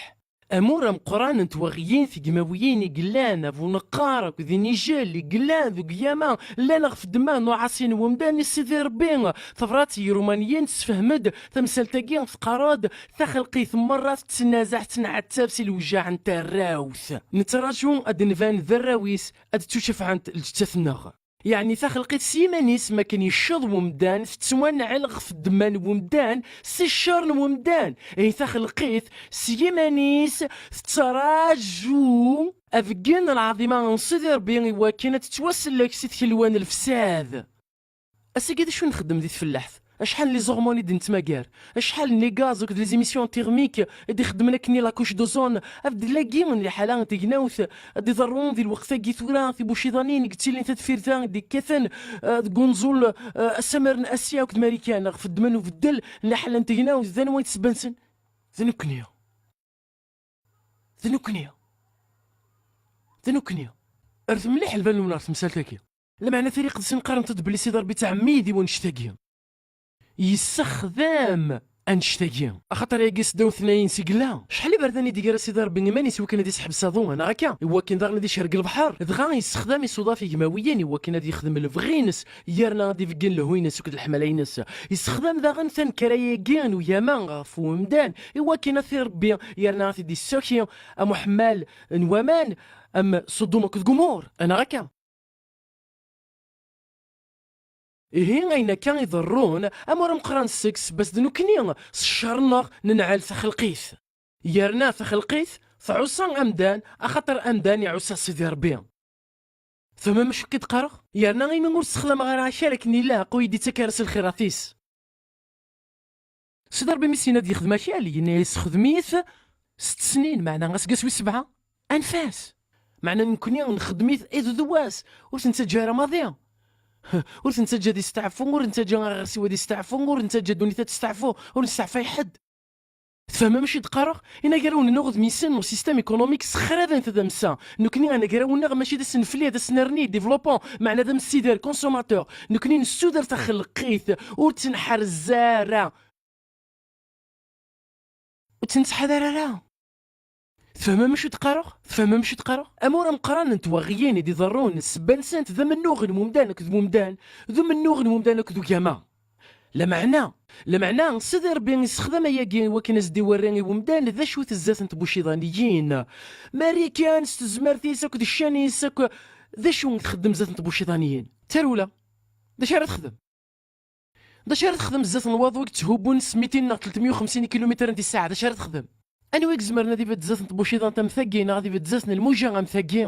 Amur ameqqran n twaɣiyin tigmawiyin i yellan, abuneqqar akked inijel i yellan deg ugama, llan ɣef ddemma n uɛasi n wemdan i Sidi Ṛebbi. Tabrat i Yiṛumaniyen tessefhem-d tamsalt-agi, teqqar-d: "Taxelqit merra tettnazaɛ, tettneɛtab si lewjaɛ n tarrawt." Nettraǧu ad d-nban d arraw-is, ad ttucafɛent lǧettat-nneɣ. Yeɛni taxelqit s yiman-is, makken yecceḍ wemdan, tettwanɛel ɣef ddemma n wemdan, s ccer n wemdan. Ihi taxelqit s yiman-is tettraǧu abeggen n lɛaḍima n Sidi Ṛebbi i wakken ad tettwasellek si tkelwa n lefsad. Ass-agi d acu nxeddem di tfellaḥt? Acḥal n les hormones i d-nettmagar? Acḥal n les gaz akked les émissions thermiques i d-ixeddmen akkenni la couche d'ozone? Abeddel-agi n liḥala n tegnawt ad d-iḍerrun di lweqt-agi tura, tibuciḍanin i yettilin tadfirt-a i d-ikkaten, eh, deg unẓul, eh, asamar n Asya akked Marikan ɣef ddemma n ubeddel n liḥala n tegnawt, d anwa i d ssebba-nsen? D nekkni. D nekkni. D nekkni. Rret mliḥ lbal-nwen ɣer temsalt-agi. Lameɛna Tira Iqedsen qqarent-d belli Sidi Ṛebbi ttɛemmid i wannect-agi. Yessexdam annect-agi. Axaṭer ayagi seddaw tnayen s yella. Acḥal iberdan i d-iger Sidi Ṛebbi iman-is i wakken ad iseḥbes aḍu, neɣ akka? I wakken daɣen ad icerreg lebḥer. Dɣa yessexdam isuḍaf igmawiyen i wakken ad yexdem lebɣi-ines, yerna ad ibeggen lehhu-ines akked leḥmala-ines. Yessexdam daɣen tanekkara-agi n ugama ɣef umdan, i wakken ad t-irebbi, yerna ad t-id-issaki am uḥemmal n waman, am Ṣudum akked Gumur, neɣ akka? Ihi, ayen akka iḍerrun, amur ameqqran seg-s, bas d nekkni, s ccer-nneɣ, nenɛel taxelqit. Yerna taxelqit tɛuṣa amdan, axaṭer amdan iɛuṣa Sidi Ṛebbi. Tfehmem acu i d-qqareɣ? Yerna imi ur ssexdameɣ ara akal akken ilaq, ur yi-d-ittak ara s lxirat-is. Sidi Ṛebbi mi s-yenna ad yexdem akal, yenna-yas: "Xdem-it sett snin", meɛna aseggas wis sebɛa, anef-as. Meɛna nekkni nxeddem-it iḍ d wass, ur t-nettaǧǧa ara maḍi. Ur t-nettaǧǧa ad isteɛfu, ur nettaǧǧa aɣersiw ad isteɛfu, ur nettaǧǧa ddunit ad testeɛfu, ur nesteɛfay ḥedd. Tfehmem acu i d-qqareɣ? Inagrawen-nneɣ udmisen n usistem économique ssexraben tadamsa. Nekkni anagraw-nneɣ mačči d asenfli, d asenrni, développant, meɛna d amsider, consommateur. Nekkni nessuder taxelqit, ur tt-nḥerrez ara. Ur tt-nettḥadar ara. Tfehmem acu d-qqareɣ? Tfehmem acu d-qqareɣ? Amur ameqqran n twaɣiyin i d-iḍerrun, ssebba-nsent d amennuɣ n wemdan akked wemdan, d umennuɣ n wemdan akked ugama. Lameɛna, Lameɛna, Sidi Ṛebbi issexdam ayagi i wakken ad s-d-iwerri i wemdan d acu-t zdat n tbuciḍaniyin. Marikan s tezmert-is akked ccan-is akk, d acu i txeddem zdat n tbuciḍaniyin? Tarewla, d acu ara texdem? D acu ara texdem zdat n waḍu i yetthubbun s mitin neɣ tletmeyya u xemsin kilumitren di ssaɛa? D acu ara texdem? Anwa i izemren ad ibedd zdat n tbuciḍant am tagi neɣ ad ibedd zdat n lmuja am tagi?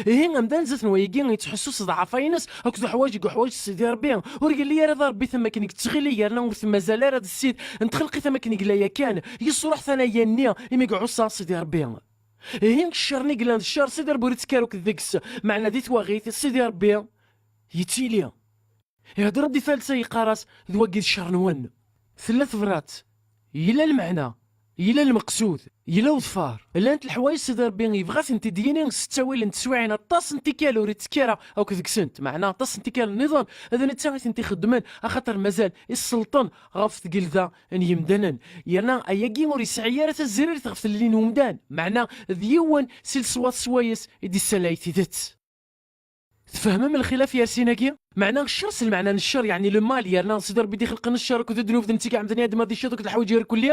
Ihi, amdan zdat n wayagi yettḥussu s ḍɛafa-ines akked uḥwaǧ i yuḥwaǧ Sidi Ṛebbi. Ur yelli ara d aṛebbit am wakken i yettɣili, yerna ur t-mazal ara d ssid n txelqit am wakken i yella yakan. Yesruḥ tanaya-nni imi iɛuṣa Sidi Ṛebbi. Ihi, ccer-nni yellan d ccer, Sidi Ṛebbi ur ittkaru akk deg-s, meɛna di twaɣit Sidi Ṛebbi yettili. Ihedder-d i talsa, yeqqar-as: "D wagi d ccer-nwen." Tella tebrat, yella lmeɛna, yella lmeqsud, yella uḍfar. Llant leḥwayeǧ Sidi Ṛebbi yebɣa ad tent-id-yini s ttawil n teswiɛin, aṭas n tikkal ur ittekki ara akk deg-sent, meɛna aṭas n tikkal nniḍen d netta i tent-ixeddmen, axaṭer mazal isselṭen ɣef tgelda n yimdanen. Yerna ayagi ur yesɛi ara tazrirt ɣef tlelli n umdan, meɛna d yiwen si leṣwat swayes i d-issalay tidet. Tfehmem lxilaf yer sin-agi? Meɛna ccer s lmeɛna n ccer, yeɛni le mal, yerna Sidi Ṛebbi d-ixelqen ccer akked ddnub d netta i iɛemmden i Adem ad icceḍ akked leḥwayeǧ irkelli,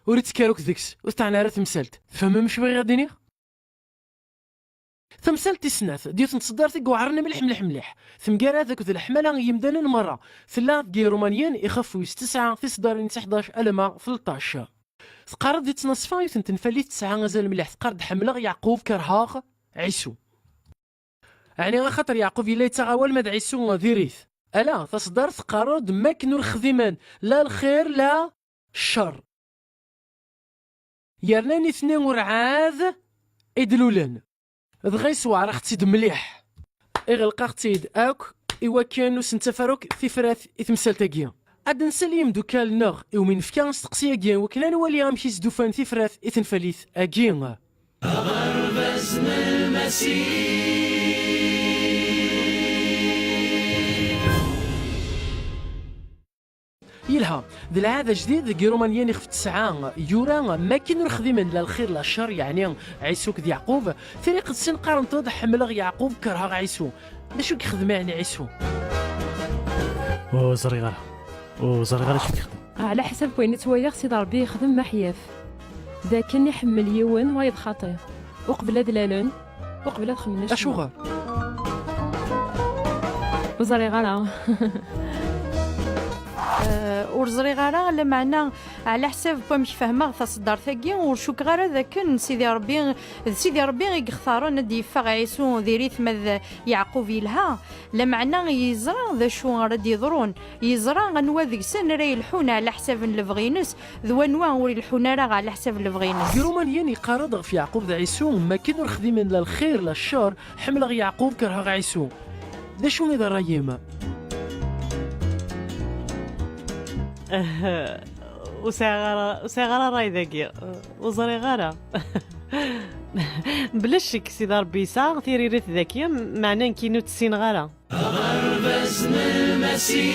ur ittekkar akk deg-s, ur teɛna ara temsalt. Tfehmem acu bɣiɣ ad d-iniɣ? Tamsalt tis snat, d yiwet n tseddart i iweɛren mliḥ, mliḥ, mliḥ. Temgarad akked leḥmala n yimdanen merra. Tella deg Yiṛumaniyen, ixef wis tesɛa, tiseddarin s ḥdac alamma tleṭṭac. Teqqar-d di ttnaṣfa yiwet n tenfalit tesɛa azal mliḥ, teqqar-d: "Ḥemmleɣ Yeɛqub, kerheɣ Ɛisu." Ɛni axaṭer Yeɛqub yella yettaɣ awal ma d Ɛisu diri-t? Ala, taseddart teqqar-d: "Makken ur xdimen la lxir la ccer." Yerna nitni ur ɛad i d-lulen. Dɣa yesweɛer-aɣ-tt-id mliḥ. Iɣelq-aɣ-tt-id akk i wakken ur s-nettaf ara akk tifrat i temsalt-agi. Ad d-nsel i yimeddukal-nneɣ iwumi nefka asteqsi-agi, wakken ad nwali amek i s-d-ufan tifrat i tenfalit-agi. Aɣerbaz n Lmasiḥ. Yelha, d lɛada jdid deg Yiṛumaniyen ixef tesɛa, yura: "Makken ur xdimen la lxir la ccer", yeɛni Ɛisu akked Yeɛqub. Tira iqedsen qqarent-d: "Ḥemmleɣ Yeɛqub, kerheɣ Ɛisu." D acu i yexdem ɛni Ɛisu? Ur ẓriɣ ara. Ur ẓriɣ ara acu i yexdem. Ɛla ḥsab n wayen i ttwaliɣ, Sidi Ṛebbi yexdem ma ḥyaf. D akken iḥemmel yiwen wayeḍ xaṭi. Uqbel ad lalen, uqbel ad xemmen acemma. Acuɣer? Ur ẓriɣ ara. Eh, ur ẓriɣ ara, lameɛna ɛla ḥsab n wamek fehmeɣ taseddart-agi, ur cukkeɣ ara d akken Sidi Ṛebbi, d Sidi Ṛebbi i yextaren ad d-yeffeɣ Ɛisu diri-t ma d Yeɛqub yelha. Lameɛna yeẓra d acu ara d-yeḍrun, yeẓra anwa deg-sen ara yelḥun ɛla ḥsab n lebɣi-ines, d wanwa ur ileḥḥun ara ɛla ḥsab n lebɣi-ines. Deg Yiṛumaniyen yeqqar-d ɣef Yeɛqub d Ɛisu: "Makken ur xdimen la lxir la ccer, ḥemmleɣ Yeɛqub, kerheɣ Ɛisu." D acu i d ṛṛay-im? Eh, ur sɛiɣ ara, ur sɛiɣ ara ṛṛay dagi. Ur ẓriɣ ara. Bla ccek, Sidi Ṛebbi yesɛa tiririt dagi, meɛna nekkini ur tt-ssineɣ ara. Aɣerbaz n Lmasiḥ.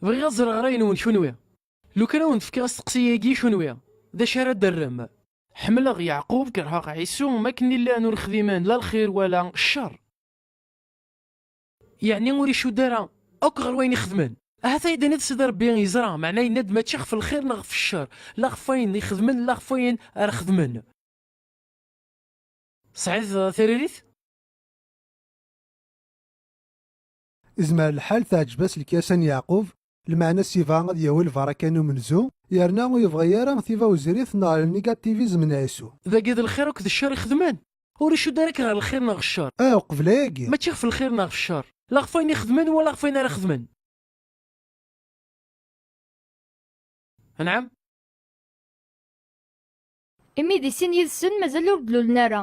Bɣiɣ ad ẓreɣ ṛṛay-nwen kunwi. Lukan ad wen-d-fkeɣ asteqsi-agi kunwi, d acu ara d-terrem? Ḥemmleɣ Yeɛqub, kerheɣ Ɛisu, makken i llan ur xdimen la lxir wala ccer. Yeɛni ur icudd ara akk ɣer wayen i xedmen. Ahat ay d-tiniḍ Sidi Ṛebbi yeẓra, meɛna yenna-d mačči ɣef lxir neɣ ɣef ccer, la ɣef wayen i xedmen, la ɣef wayen ara xedmen. Tesɛiḍ tiririt? Izmer lḥal teɛǧeb-as lekyasa n Yeɛqub, lmeɛna s yebɣa ad yawi lbaraka n umenzu, yerna ur yebɣi ara tiba wezrit neɣ lnigativizm n Ɛisu. Dagi d lxir akked ccer i xedmen. Ur icudd ara akk ɣer lxir neɣ ccer. Ah, uqbel ayagi. Mačči ɣef lxir neɣ ɣef ccer. La ɣef wayen i xedmen wala ɣef wayen ara xedmen. Anɛam? Imi di sin yid-sen mazal ur d-lulen ara,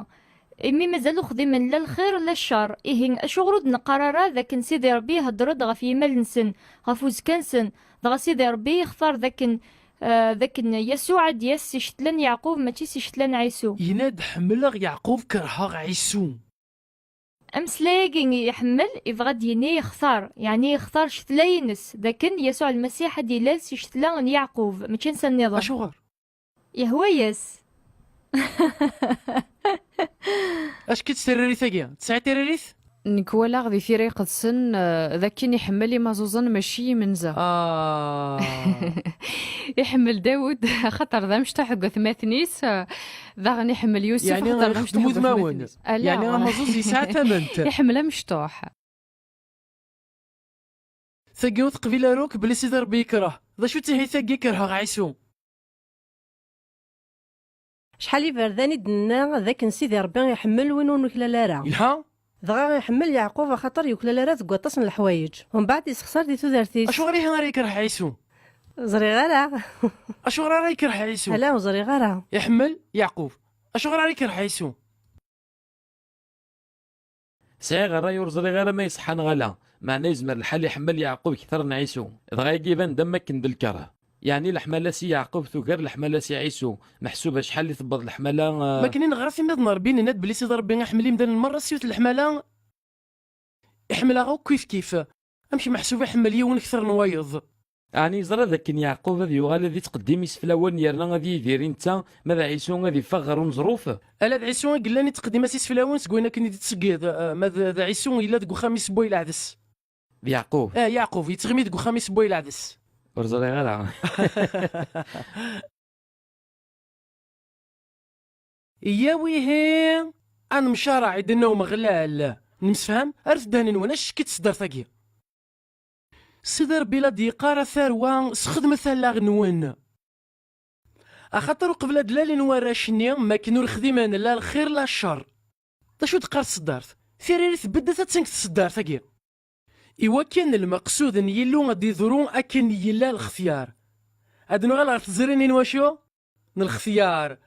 imi mazal ur xdimen la lxir la ccer, ihi acuɣer ur d-neqqar ara d akken Sidi Ṛebbi ihedder-d ɣef yimal-nsen, ɣef uzekka-nsen, dɣa Sidi Ṛebbi yextar d akken, eh, d akken Yasuɛ ad d-yas s ccetla n Yeɛqub, mačči s ccetla n Ɛisu. Yenna-d: "Ḥemmleɣ Yeɛqub, kerheɣ Ɛisu." Ameslay-agi iḥemmel, ibɣa ad d-yini yextar, yeɛni yextar ccetla-ines, d akken Yasuɛ Lmasiḥ ad d-ilal si ccetla n Yeɛqub, mačči nsa nniḍen. Acuɣer? Yehwa-yas. Acu-tt tiririt-agi? Tesɛiḍ tiririt? Nekk walaɣ di Tira Iqedsen, eh, d akken iḥemmel imaẓuẓen, mačči imenza. Ah. Iḥemmel Dawed, axaṭer d amecṭuḥ deg watmaten-is, eh, daɣen iḥemmel Yusef, yeɛni axaṭer d amecṭuḥ deg watmaten-is. Ala. Yeɛni amaẓuẓ yesɛa tament. Iḥemmel amecṭuḥ. Tagi ur teqbil ara akk belli Sidi Ṛebbi yekreh. D acu-tt ihi tagi, kerheɣ Ɛisu? Acḥal iberdan i d-nenna d akken Sidi Ṛebbi iḥemmel win ur nuklal ara. Yelha. Dɣa iḥemmel Yeɛqub axaṭer yuklal ara deg waṭas n leḥwayeǧ. Umbeɛd yessexṣar di tudert-is. Acuɣer ihi ara yekreh Ɛisu? Ẓriɣ ara. Acuɣer ara yekreh Ɛisu? Ala, ur ẓriɣ ara. Iḥemmel Yeɛqub. Acuɣer ara yekreh Ɛisu? Sɛiɣ ṛṛay ur ẓriɣ ara ma iṣeḥḥa neɣ ala, meɛna yezmer lḥal iḥemmel Yeɛqub kter n Ɛisu, dɣa agi iban-d am wakken d lkeṛh. Yeɛni leḥmala si Yeɛqub tugar leḥmala si Ɛisu, meḥsub acḥal i tewweḍ leḥmala, eh, Ma akken i neɣra f Imdanen n Ṛebbi, nenna-d belli Sidi Ṛebbi iḥemmel imdanen merra s yiwet n leḥmala, iḥemmel-aɣ akk kif kif. Amek meḥsub iḥemmel yiwen kter n wayeḍ? Ɛni yeẓra d akken Yeɛqub ad yuɣal ad ittqeddim iseflawen yerna ad yidir i netta, ma d Ɛisu ad iffeɣ ɣer uneẓruf? Ala d Ɛisu i yellan ittqeddim-as iseflawen seg wayen akken i d-tettṣeggiḍ, eh, ma d, d Ɛisu yella deg uxxam-is n Bway Leɛdes. D Yeɛqub. Eh, Yeɛqub, yettɣimi deg uxxam-is n Bway Leɛdes. Ur ẓriɣ ara. Iyyaw ihi, ad nemcaṛaɛ i d-tenna Umeɣlal. Nemsefham? Ar tedhan-nwen, acu-tt tseddart-agi? Sidi Ṛebbi la d-yeqqar a tarwa, sxedmet allaɣ-nwen. Axaṭer uqbel ad d-lalin warrac-nni, makken ur xdimen la lxir la cceṛ. D acu d-teqqar tseddart? Tiririt tbeddet ad tenk tseddart-agi. Iwakken lmeqsud n Yillu ad d-iḍru akken yella lextyar. Ad nuɣal ɣer tezrin n wacu? N lextyar.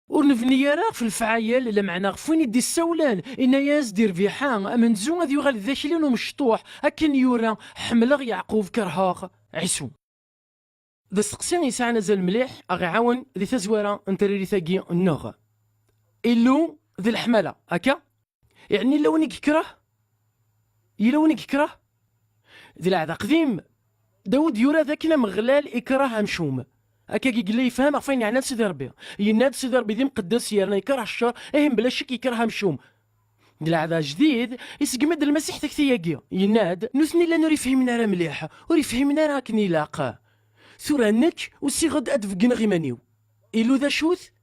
Ur nebni ara ɣef lefɛayel, lameɛna ɣef win i d-issawlen, inna-yas-d irbiḥ-a, amenzu ad yuɣal d akli n umecṭuḥ, akken yura, ḥemmleɣ Yeɛqub, kerheɣ Ɛisu. D asteqsi yesɛan azal mliḥ, a ɣ-iɛawen di tazwara n tririt-agi nneɣ. Illu d leḥmala, akka? Yeɛni yella win i yekreh? Yella win i yekreh? Di Lɛehd Aqdim, Dawed yura d akken Ameɣlal ikreh amcum. Akka i yella yefhem ɣef wayen yeɛnan Sidi Ṛebbi. Yenna-d Sidi Ṛebbi d imqeddes yerna ikreh cceṛ, ihi mebla ccek yekreh amcum. Di Lɛehd Ajdid, iseggem-d Lmasiḥ takti-agi. Yenna-d, nutni llan ur ifhimen ara mliḥ, ur ifhimen ara akken ilaq. Tura nekk usiɣ-d ad d-beggneɣ iman-iw. Illu d acu-t?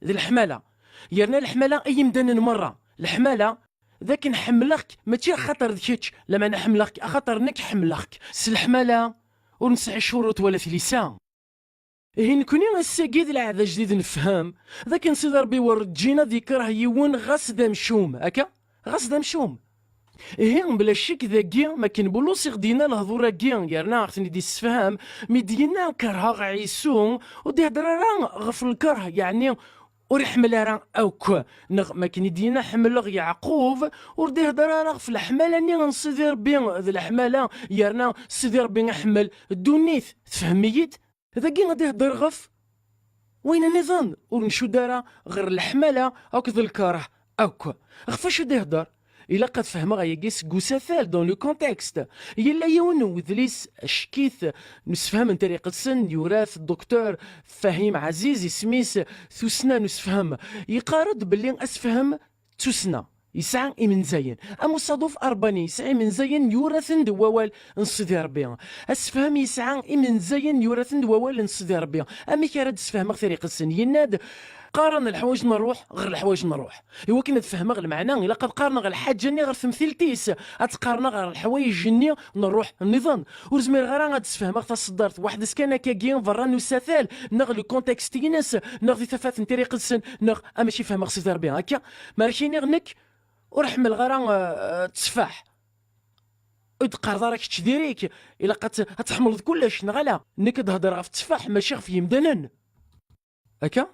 D leḥmala. Yerna leḥmala i yimdanen merra. Leḥmala d akken ḥemmleɣ-k, mačči axaṭer d kečč, lameɛna ḥemmleɣ-k axaṭer nekk ḥemmleɣ-k. S leḥmala ur nesɛi ccuruṭ wala tilisa. Ihi nekni ass-agi di Lɛehd Ajdid nefhem d akken Sidi Ṛebbi werǧin ad ikreh yiwen ɣas d amcum, akka? Ɣas d amcum. Ihi, bla ccek dagi, makken Bulus i ɣ-d-yenna lehdur-agi, yerna a ɣ-ten-id-issefham, mi d-yenna kerheɣ Ɛisu, ur d-ihedder ara ɣef lkerh, yeɛni ur iḥemmel ara akk, neɣ makken i d-yenna ḥemmleɣ Yeɛqub, ur d-ihedder ara ɣef leḥmala-nni n Sidi Ṛebbi, d leḥmala, yerna Sidi Ṛebbi iḥemmel ddunit, tfehmem-iyi-d? Dagi ad ihedder ɣef wayen nniḍen, ur ncudd ara ɣer leḥmala akked lkerh akk. Ɣef wacu d-ihedder? Ilaq ad fehmeɣ ayagi seg usatal, dans le contexte. Yella yiwen n wedlis, ackit, n usefhem n Tariqetsen, yura-t Docteur Fahim Aziz, isem-is Tussna n usefhem. Yeqqar-d belli asefhem d tussna yesɛa imenzayen. Am usaḍuf Arbani yesɛa imenzayen yura-ten-d wawal n Sidi Ṛebbi. Asefhem yesɛa imenzayen yura-ten-d wawal n Sidi Ṛebbi. Amek ara d-sfehmeɣ Tariqetsen? Yenna-d, qqaren leḥwayeǧ n ṛṛuḥ ɣer leḥwayeǧ n ṛṛuḥ. Iwakken ad fehmeɣ lmeɛna, ilaq ad qarneɣ lḥaǧa-nni ɣer temtilt-is, ad tt-qarneɣ ɣer leḥwayeǧ-nni n ṛṛuḥ nniḍen. Ur zmireɣ ara ad d-sfehmeɣ taṣeddart weḥd-s kan akkagi, berra n usatal, neɣ le contexte-ines, neɣ di tafat n Tariqetsen, neɣ amek i fehmeɣ Sidi Ṛebbi. Akka, mi ara k-iniɣ nekk, ur ḥemmleɣ ara, eh, tteffaḥ. Ur d-qqareḍ ara kečč diri-k, ilaq ad t-, ad tḥemmleḍ kullec, neɣ ala? Nekk ad d-hedreɣ ɣef tteffaḥ, mačči ɣef yimdanen. Akka?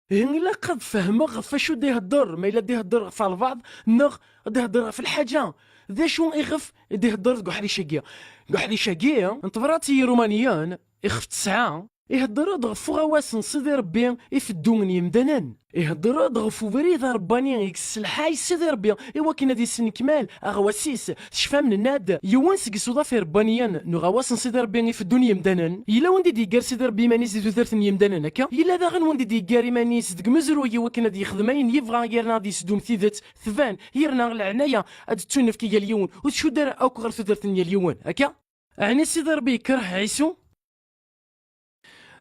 Ihi ilaq ad fehmeɣ ɣef wacu d-ihedder, ma yella d-ihedder ɣef albaɛḍ, neɣ d-ihedder ɣef lḥaǧa. D acu iɣef d-ihedder deg uḥric-agi? Deg uḥric-agi n tebrat i Yiṛumaniyen, ixef tesɛa, Ihedder-d ɣef uɣawas n Sidi Ṛebbi i feddu n yemdanen. Ihedder-d ɣef ubrid aṛebbani i yesselḥay Sidi Ṛebbi i wakken ad yesnekmal aɣawas-is. Tecfam, nenna-d, yiwen seg isuḍaf iṛebbaniyen n uɣawas n Sidi Ṛebbi i feddu n yemdanen. Yella wanda i d-yeggar Sidi Ṛebbi iman-is di tudert n yemdanen akka? Yella daɣen wanda i d-yeggar iman-is deg umezruy i wakken ad yexdem ayen yebɣa yerna ad yesdum tidet tban, yerna leɛnaya ad d-ttunefk i yal yiwen, ur tcudd ara akk ɣer tudert n yal yiwen, akka? Ɛni Sidi Ṛebbi yekreh Ɛisu?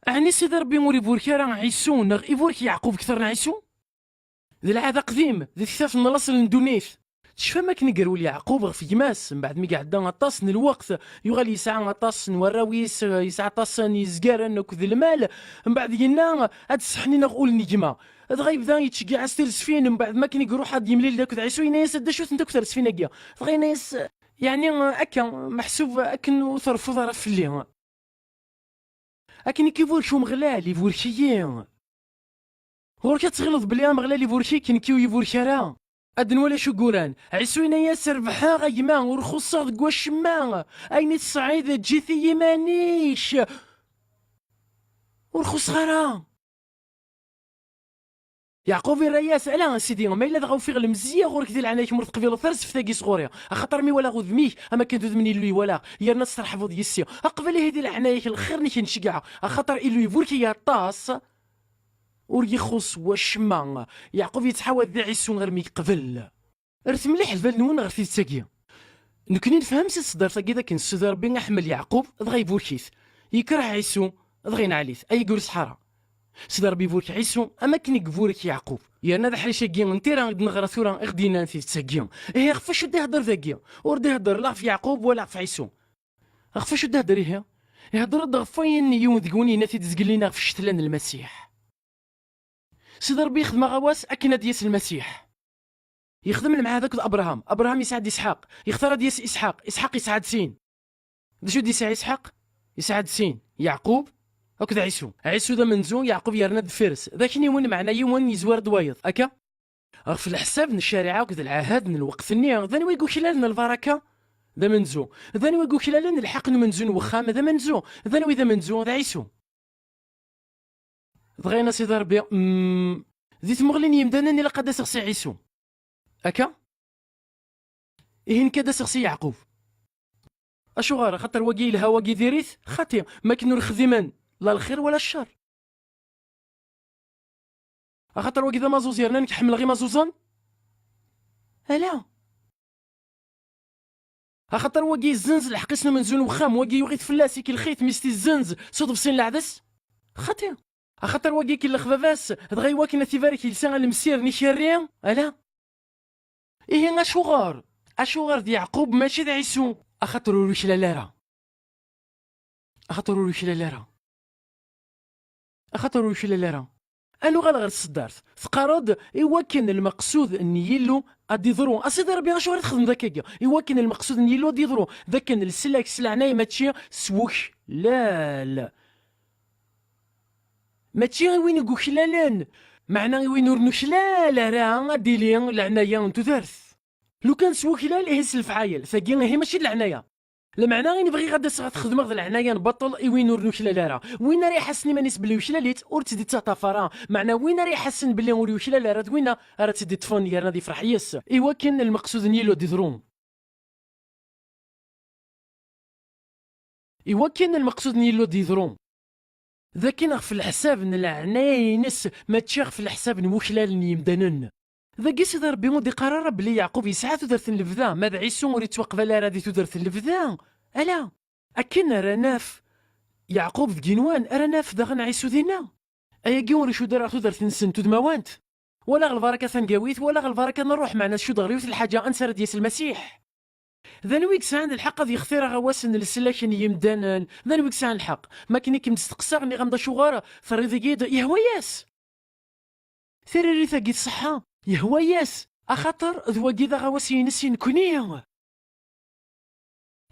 Ɛni Sidi Ṛebbi ur iburek ara Ɛisu, neɣ iburek Yeɛqub kter n Ɛisu? D lɛada aqdim, di tektabt n laṣel n ddunit. Tecfam akken i yerwel Yeɛqub ɣef gma-s, mbeɛd mi iɛedda aṭas n lweqt, yuɣal yesɛa aṭas n warraw-is, yesɛa aṭas n yizgaren akked lmal, mbeɛd yenna: "Ad sseḥnineɣ ul n gma." Dɣa yebda yettceggiɛ-as tiresfin, mbeɛd mi akken i iruḥ ad yemlil d akked Ɛisu, yenna-yas: "D acu-tent akk teresfin-agi?" Dɣa yenna-yas: "Yeɛni, akka, meḥsub akken ur terfiḍ ara fell-i." Akken i k-iburek Umeɣlal, iburek-iyi. Ɣur-k ad tɣileḍ belli Ameɣlal iburek-ik, nekki ur yi-iburek ara. Ad nwali acu yuran. Ɛisu yenna-yas: "Rebḥeɣ a gma, ur xuṣṣeɣ deg wacemma. Ayen i tesɛiḍ, eǧǧ-it i yiman-ik. Ur xuṣṣeɣ ara." Yeɛqub irra-yas: "Ala a sidi, ma yella dɣa ufiɣ lemzeyya ɣur-k, di leɛnaya-k ma ur teqbileḍ tarzeft-agi sɣur-i, axaṭer mi walaɣ udem-ik, am akken d udem n Illu i walaɣ, yerna ad testeṛḥbeḍ yis-i. Aqbel ihi di leɛnaya-k, lxir-nni k-n-ceggɛeɣ, axaṭer Illu iburek-iyi aṭas, ur yi-ixuṣṣ wacemma." Yeɛqub yettḥawad di Ɛisu armi yeqbel. Rret mliḥ lbal-nwen ɣer tidet-agi. Nekni nefhem si tseddart-agi d akken Sidi Ṛebbi iḥemmel Yeɛqub, dɣa iburek-it. Yekreh Ɛisu, dɣa yenɛel-it. Ayagi ur iṣeḥḥa ara. Sidi Ṛebbi iburek Ɛisu am akken i iburek Yeɛqub. Yerna d aḥric-agi n tira i d-neɣra tura i ɣ-d-yennan tidet-agi. Ihi ɣef wacu d-ihedder dagi? Ur d-ihedder la ɣef Yeɛqub wala ɣef Ɛisu. Ɣef wacu d-ihedder ihi? Ihedder-d ɣef wayen yiwen deg-wen yenna-t-id zgelli-neɣ ɣef ccetla n Lmasiḥ. Sidi Ṛebbi yexdem aɣawas akken ad d-yas Lmasiḥ. Yexdem lemɛahda akked Abṛaham. Abṛaham yesɛa-d Isḥaq. Yextar ad d-yas Isḥaq. Isḥaq yesɛa-d sin. D acu d-yesɛa Isḥaq? Yesɛa-d sin. Yeɛqub akked Ɛisu. Ɛisu d amenzu, Yeɛqub yerna-d deffir-s. D akniwen, meɛna yiwen yezwar-d wayeḍ. Akka? Ɣef leḥsab n ccariɛa akked lɛahad n lweqt-nni, d anwa i yuklalen lbaraka? D amenzu. D anwa i yuklalen lḥeqq n umenzu n wexxam? D amenzu. D anwa i d amenzu? D Ɛisu. Dɣa yenna Sidi Ṛebbi: "Mm, di tmuɣli n yimdanen ilaq ad d-aseɣ si Ɛisu." Akka? Ihi nekk ad d-aseɣ si Yeɛqub. Acuɣer? Axaṭer wagi yelha, wagi diri-t? Xaṭi, makken ur xdimen la lxir wala ccer. Axaṭer wagi d amaẓuẓ, yerna nekk ḥemmleɣ imaẓuẓen? Ala. Axaṭer wagi yezzenz lḥeqq-is n umenzu n wexxam, wagi yuɣ-it fell-as, ikellex-it, mi s-t-izzenz s uḍebsi n leɛdes? Xaṭi. Axaṭer wagi ikellex baba-s, dɣa iwakken ad t-ibarek yelsa alemsir n ikerri? Ala. Ihi acuɣer? Acuɣer d Yeɛqub mačči d Ɛisu? Axaṭer ur yuklal ara. Axaṭer ur yuklal ara. Axaṭer ur yuklal ara. Ad nuɣal ɣer tseddart. Teqqareḍ: "Iwakken lmeqsud n Yillu ad d-iḍru." A Sidi Ṛebbi, acuɣer i txedmeḍ akkagi? Iwakken lmeqsud n Yillu ad d-iḍru. D akken leslak s leɛnaya mačči s wuklal. Mačči i win i yuklalen. Meɛna i win ur nuklal ara ad d-tili leɛnaya n tudert. Lukan s wuklal, ihi s lefɛayel. Tagi, ihi mačči d leɛnaya. Lameɛna i n-bɣiɣ ad d-aseɣ ad t-xedmeɣ d leɛnaya n baṭel i win ur nuklal ara. Win ara iḥassen iman-is belli yuklal-itt, ur tt-id-ittaṭṭaf ara. Meɛna win ara iḥassen belli ur yuklal ara d winna ara tt-id-iṭṭfen yerna ad ifreḥ yis-s. Iwakken lmeqsud n Yillu ad d-iḍru. Iwakken lmeqsud n Yillu ad d-iḍru. D akken ɣef leḥsab n leɛnaya-ines, mačči ɣef leḥsab n wuklal n yimdanen. Dagi Sidi Ṛebbi ur d-iqqar ara belli Yeɛqub yesɛa tudert n lebda, ma d Ɛisu ur yettwaqbal ara di tudert n lebda. Ala. Akken ara naf Yeɛqub deg inwan, ara naf daɣen Ɛisu dinna. Ayagi ur icudd ara ɣer tudert-nsen tudmawant. Walaɣ lbaraka tangawit, walaɣ lbaraka n ṛṛuḥ, meɛna tcudd ɣer yiwet n lḥaǧa, ansi ara d-yas Lmasiḥ? D anwa i yesɛan lḥeqq ad yextir aɣawas n leslak n yimdanen? D anwa i yesɛan lḥeqq? Ma akken i kem-d-steqsaɣ, nniɣ-am-d acuɣer, terriḍ-iyi-d yehwa-yas. Tiririt-agi tṣeḥḥa, yehwa-yas, axaṭer d wagi d aɣawas-ines i nekni.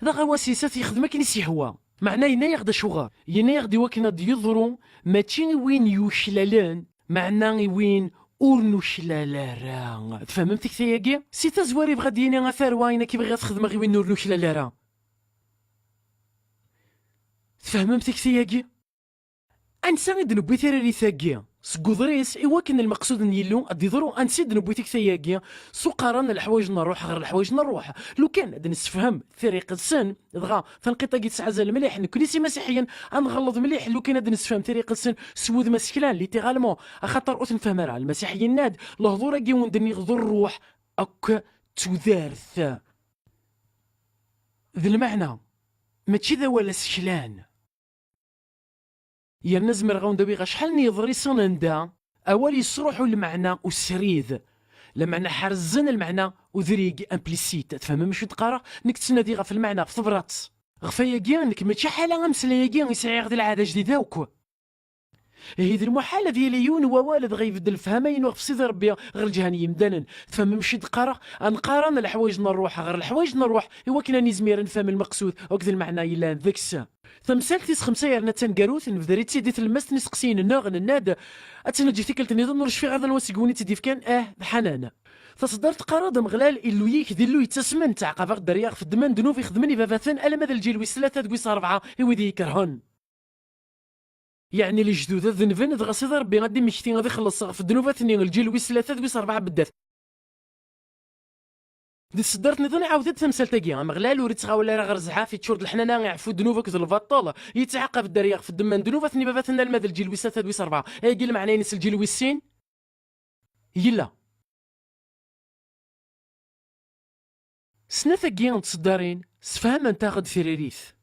D aɣawas-is ad t-yexdem akken i s-yehwa. Meɛna yenna-yaɣ-d acuɣer. Yenna-yaɣ-d iwakken ad d-yeḍru, mačči i win yuklalen, meɛna i win ur nuklal ara. Tfehmem tikti-agi? Si tazwara yebɣa ad d-yini a tarwa, ayen akka i bɣiɣ ad t-xedmeɣ i win ur nuklal ara. Tfehmem tikti-agi? Ansa i d-newwi tiririt-agi? Seg uḍris, i wakken lmeqsud n Yillu ad d-iḍru, ansi d-newwi tikta-agi? S uqaran n leḥwayeǧ n ṛṛuḥ ɣer leḥwayeǧ n ṛṛuḥ. Lukan ad nessefhem tiriqet-nsen, dɣa tanqiṭ-agi tesɛa azal mliḥ, nekkni s imasiḥiyen ad nɣelleḍ mliḥ lukan ad nessefhem tiriqet-nsen s wudem aseklan, littéralement, axaṭer ur t-nfehhem ara. Lmasiḥ yenna-d, lehdur-agi wen-d-nniɣ d ṛṛuḥ akked tudert. D lmeɛna, mačči d awal aseklan. Yerna zemreɣ ad wen-d-awiɣ acḥal n yeḍrisen anda awal yesruḥu lmeɛna usrid, lameɛna ḥerzen lmeɛna udrig, implicite. Tfehmem acu d-qqareɣ? Nekk ttnadiɣ ɣef lmeɛna, ɣef tebrat. Ɣef ayagi, nekk mačči ḥala ameslay-agi i sɛiɣ d lɛada jdida akk. Ihi d lmuḥal ad yili yiwen n wawal dɣa ibeddel lefhama-inu ɣef Sidi Ṛebbi ɣer lǧiha n yimdanen. Tfehmem acu d-qqareɣ? Ad nqaran leḥwayeǧ n ṛṛuḥ ɣer leḥwayeǧ n ṛṛuḥ i wakken ad nizmir ad nefhem lmeqsud akked lmeɛna yellan deg-s. Tamsalt tis xemsa yerna d taneggarut, nebder-itt-id di tlemmast n iseqsiyen-nneɣ, nenna-d, ad tt-neǧǧ i tikkelt nniḍen, ur cfiɣ ara d anwa seg-wen i tt-id-yefkan, ah, d Ḥanan. Taṣeddart teqqar-d, Ameɣlal, Illu-yik d Illu yettasemen, ttɛaqabeɣ dderya ɣef ddemma n ddnub ixedmen i baba-ten, alamma d lǧil wis tlata d wis ṛebɛa i wid i yi-ikerhen. Yeɛni lejdud ad denben, dɣa Sidi Ṛebbi ad d-immekti ad ixelleṣ ɣef ddnubat-nni lǧil wis tlata d wis ṛebɛa beddat. Di tseddart nniḍen iɛawed-d tamsalt-agi, Ameɣlal ur ittɣawal ara ɣer zzɛaf, iččur d leḥnana, iɛeffu ddnub akked lbaṭel, yettɛaqab dderya ɣef ddemma n ddnubat n ibabaten alma d lǧil wis tlata d wis ṛebɛa. Ayagi lmeɛna-ines lǧil wis sin? Yella. Snat-agi n tseddarin sfahment-aɣ-d tiririt.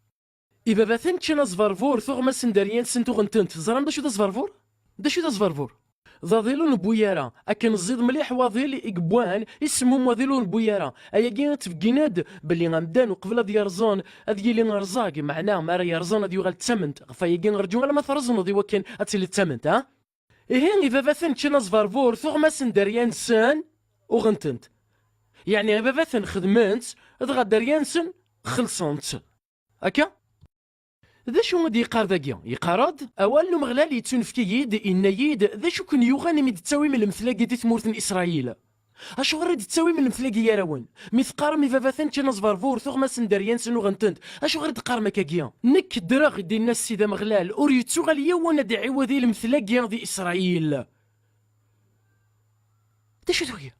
Ibabaten ččan aẓberbur, tuɣmas n dderya-nsen tuɣen-tent. Teẓram d acu d aẓberbur? D acu d aẓberbur? D aḍil ur newwi ara. Akken ẓid mliḥ waḍil i yewwan, isemmum waḍil ur newwi ara. Ayagi ad tbeggin-d belli amdan uqbel ad yerẓen, ad yili rẓag, meɛna mi ara yerẓen ad yuɣal d tament. Ɣef ayagi rǧu alamma trezneḍ i wakken ad tili d tament, ha? Ihi, ibabaten ččan aẓberbur, tuɣmas n dderya-nsen uɣen-tent. Yeɛni ibabaten xedmen-tt, dɣa dderya-nsen xellṣen-tt. Akka? D acu i d-yeqqar dagi? Yeqqar-d, awal n Umeɣlal yettunefk-iyi-d, yenna-yi-d, d acu ken-yuɣen imi d-tettawim lemtel-agi di tmurt n Isṛayil? Acuɣer i d-tettawim lemtel-agi gar-awen? Mi teqqarem ibabaten ččan aẓberbur, tuɣmas n dderya-nsen uɣen-tent, acuɣer i d-teqqarem akkagi? Nekk ddreɣ, i d-yenna Ssid Ameɣlal, ur yettuɣal yiwen ad iɛiwed i lemtel-agi di Isṛayil. D acu tugi?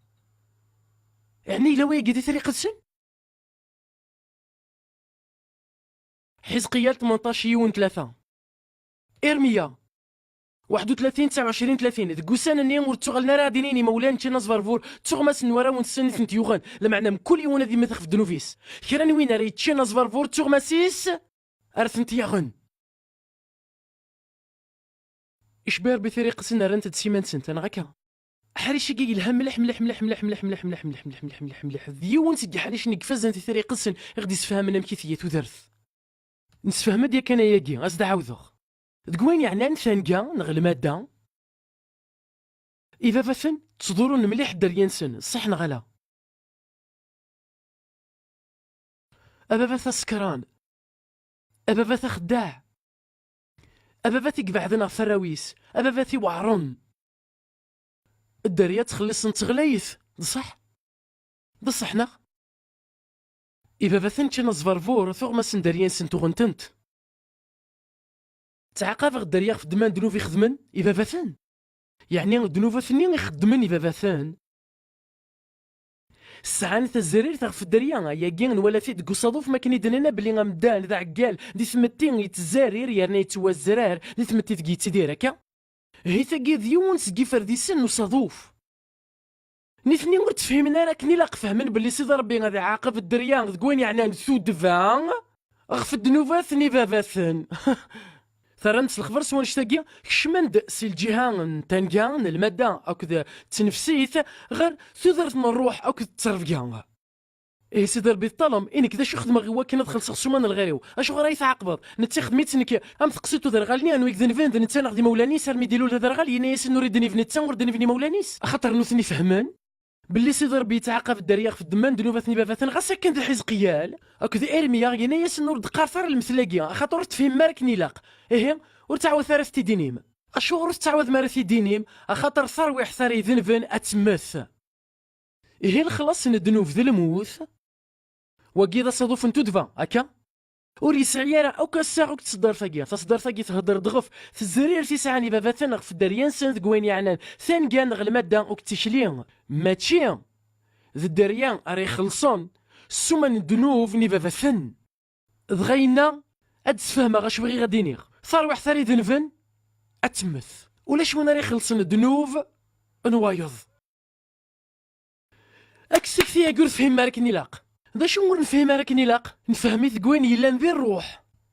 Yeɛni yella wayagi di tariqet-nsen? Ḥizqiyal tmenṭac yiwen tlata. Irmiya waḥed u tlatin tesɛa u ɛecrin tlatin. Deg ussan-nni ur ttuɣalen ara ad inin imawlan ččan aẓberbur, d tuɣmas n warraw-nsen i tent-yuɣen, lameɛna mkul yiwen ad immet ɣef ddnub-is. Kra n win ara yeččen aẓberbur d tuɣmas-is ara tent-yaɣen. Icbi Ṛebbi tiriqet-nni rrant-d s iman-nsent, neɣ akka? Aḥric-agi yelha mliḥ, mliḥ, mliḥ. D yiwen seg yiḥricen i ifazen di tiriqet-nsen i ɣ-d-isefhamen amek i tga tudert. Nessefhem-d yakan ayagi, ad s-d-ɛawdeɣ. Deg wayen yeɛnan tanga neɣ lmadda, ibabaten ttḍurun mliḥ dderya-nsen, ṣṣeḥ neɣ ala? A baba-t asekran, a baba-t axeddaɛ, a baba-t i ibeɛden ɣef warraw-is, a baba-t iweɛren. Dderya ttxelliṣent ɣlayet, d ṣṣeḥ? D ṣṣeḥ, neɣ? Ibabaten ččan aẓberbur, tuɣmas n dderya-nsent uɣen-tent. Ttɛaqabeɣ dderya ɣef ddemma n ddnub i xedmen ibabaten. Yeɛni ddnubat-nni i xeddmen ibabaten sɛan tazrirt ɣef dderya. Ayagi nwala-t-id deg usaḍuf, mi akken i d-nenna belli amdan d aɛeggal di tmetti yettzarir yerna yettwazrar di tmetti deg yettidir, akka? Hi tagi d yiwen seg yiferdisen n usaḍuf. Nitni ur ttefhimen ara akken ilaq, fehmen belli Sidi Ṛebbi ad iɛaqeb dderya deg wayen yeɛnan tuddba ɣef ddnubat n ibabaten. Terram-d s lexber s wanect-agi, kecmen-d si lǧiha n tanga, n lmadda akked d tnefsit, ɣer tudert n ṛṛuḥ akked ttrebga. Ihi Sidi Ṛebbi teṭṭalem, i nekk d acu xedmeɣ i wakken ad xellṣeɣ ssuma n lɣir-iw? Acuɣer ay tɛaqbeḍ? Netta ixdem-itt nekk am teqsiṭ uderɣal-nni, anwa i idenben d netta neɣ d imawlan-is, armi d-ilul d aderɣal, yenna-yasen ur idenib netta, ur denben imawlan-is? Axaṭer nutni fehmen belli Sidi Ṛebbi yettɛaqab dderya ɣef ddemma n ddnubat n ibabaten, ɣas akken d Ḥizqiyal akked Irmya yenna-yasen ur d-qqaret ara lemtel-agi, axaṭer ur tefhimem ara akken ilaq. Ihi, ur ttɛawadet ara ad t-id-inim. Acuɣer ur tettɛawadem ara ad t-id-inim? Axaṭer tarwiḥt ara idenben ad temmet. Ihi lexlaṣ n ddnub d lmut, wagi d asaḍuf n tuddba, akka? Ur yesɛi ara akk assaɣ akked tseddart-agi. Taseddart-agi thedder-d ɣef tezrirt i sɛan ibabaten ɣef dderya-nsen deg wayen yeɛnan tanga neɣ lmadda akked tikli. Mačči d dderya ara ixellṣen ssuma n ddnub n ibabaten. Dɣa yenna, ad d-sfehmeɣ acu bɣiɣ ad d-iniɣ. Tarwiḥt ara idenben, ad temmet. Ulac win ara ixellṣen ddnub n wayeḍ. Aksakti-agi ur tefhimem ara akken ilaq. D acu ur nefhim ara akken ilaq? Nefhem-it deg wayen yellan di ṛṛuḥ.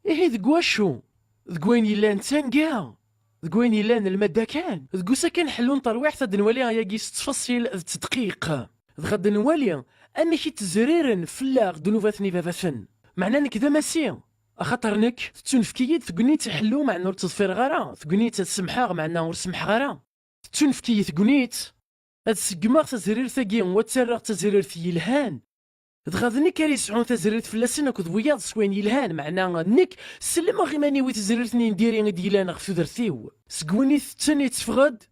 Ihi deg wacu? Deg wayen yellan d tanga, deg wayen yellan d lmadda kan. Deg usakan ḥellun tarwiḥt ad nwali ayagi s ttfaṣil d tedqiq. Dɣa ad nwali amek i ttezriren fell-aɣ ddnubat n ibabaten. Meɛna nekk d amasi, axaṭer nekk tettunefk-iyi-d tegnit ḥellu, meɛna ur tt-ḍfireɣ ara, tegnit ad semḥeɣ, meɛna ur semḥeɣ ara. Tettunefk-iyi tegnit ad seggmeɣ tazrirt-agi u ad tt-rreɣ d tazrirt yelhan. Dɣa d nekk ara yesɛun tazrirt fell-asen akked wiyaḍ s wayen yelhan, meɛna nekk sellmeɣ iman-iw i tezrirt-nni n diri i d-yellan ɣef tudert-iw. Seg win itetten itteffeɣ-d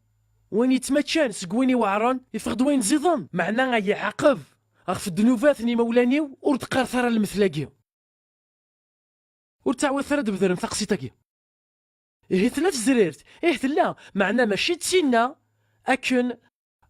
wayen yettmaččan, seg win iweɛren iffeɣ-d wayen ẓiḍen, meɛna ay iɛaqeb ɣef ddnubat n imawlan-iw, ur d-qqaret ara lemtel-agi. Ur ttɛawadet ara ad tbedrem taqsiṭ-agi. Ihi tella tezrirt, ih tella, meɛna mačči d tinna akken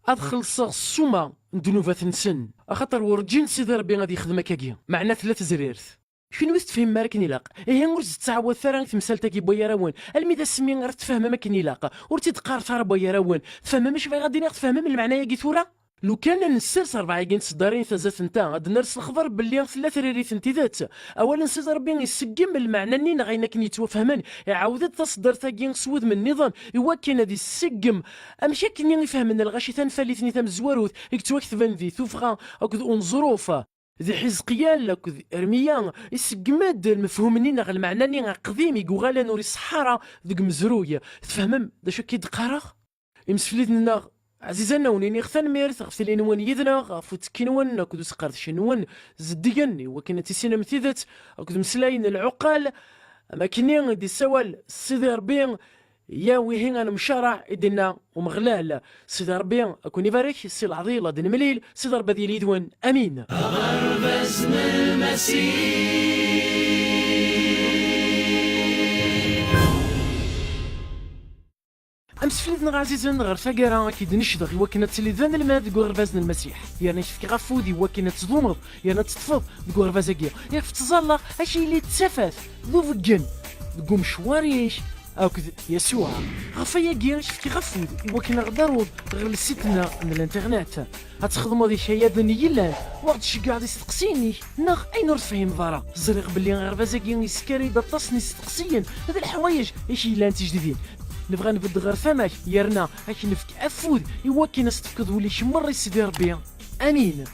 ad xellṣeɣ ssuma n ddnubat-nsen, axaṭer werǧin Sidi Ṛebbi ad yexdem akkagi, meɛna tella tezrirt. Kenwi ur tefhimem ara akken ilaq. Ihi ur ttɛawadet ara i temsalt-agi n wayarawen, almi d asmi ara tfehmem akken ilaq. Ur tt-id-qqaret ara n wayarawen. Tfehmem acu bɣiɣ ad d-iniɣ? Tfehmem lmeɛna-agi tura? Lukan ad nessers rebɛa-agi n tseddarin tazat-nteɣ, ad d-ners lexber belli tella tririt n tidet. Awal n Sidi Ṛebbi iseggem lmeɛna-nni neɣ ayen akken yettwafehmen, iɛawed-d taseddart-agi s wudem nniḍen, iwakken ad iseggem amek akken i fehmen lɣaci tanfalit-nni tamezwarut i yettwaketben di Tuffɣa akked Uneẓruf. Di Ḥizqiyal akked Irmiya, iseggem-d lmefhum-nni neɣ lmeɛna-nni aqdim i yuɣalen ur iṣeḥḥa ara deg umezruy. Tfehmem d acu akka i d-qqareɣ? Imsefliden-nneɣ ɛzizen, a wen-iniɣ tanemmirt ɣef tili-nwen yid-neɣ, ɣef uttekki-nwen akked useqerdec-nwen zeddigen i wakken ad tissinem tidet akked umeslay n lɛuqal, am akken i d-issawal Sidi Ṛebbi. Ya wihi ad nemcaraɛ i d-inna Umeɣlal. Sidi Ṛebbi ad ken-ibarek, si leɛḍil ad nemlil, Sidi Ṛebbi ad yili yid-wen. Amin. Aɣerbaz n Lmasiḥ. Amseflid-nneɣ ɛzizen, ɣer taggara ad k-id-necdeɣ i wakken ad tiliḍ d anelmad deg uɣerbaz n Lmasiḥ, yerna ad k-fkeɣ afud i wakken ad tdumeḍ yerna ad teṭṭfeḍ deg uɣerbaz-agi, ixef ttẓallaɣ ad k-yili d tafat d ubeggen deg umecwar-ik akked Yasuɛ. Ɣef wayagi, ad k-fkeɣ afud i wakken ad ɣ-d-taruḍ ɣer lsit-nneɣ n l'internet. Ad txedmeḍ ikayaden yellan, u ad ɣ-d-tceggɛeḍ isteqsiyen-ik neɣ ayen ur tefhimeḍ ara. Ẓriɣ belli aɣerbaz-agi yeskar-d aṭas n yisteqsiyen d leḥwayeǧ i k-yellan d tijdidin. Nebɣa nbedd ɣer tama-k, yerna ad k-nefk afud i wakken ad s-tefkeḍ wul-ik merra i Sidi Ṛebbi. Amin.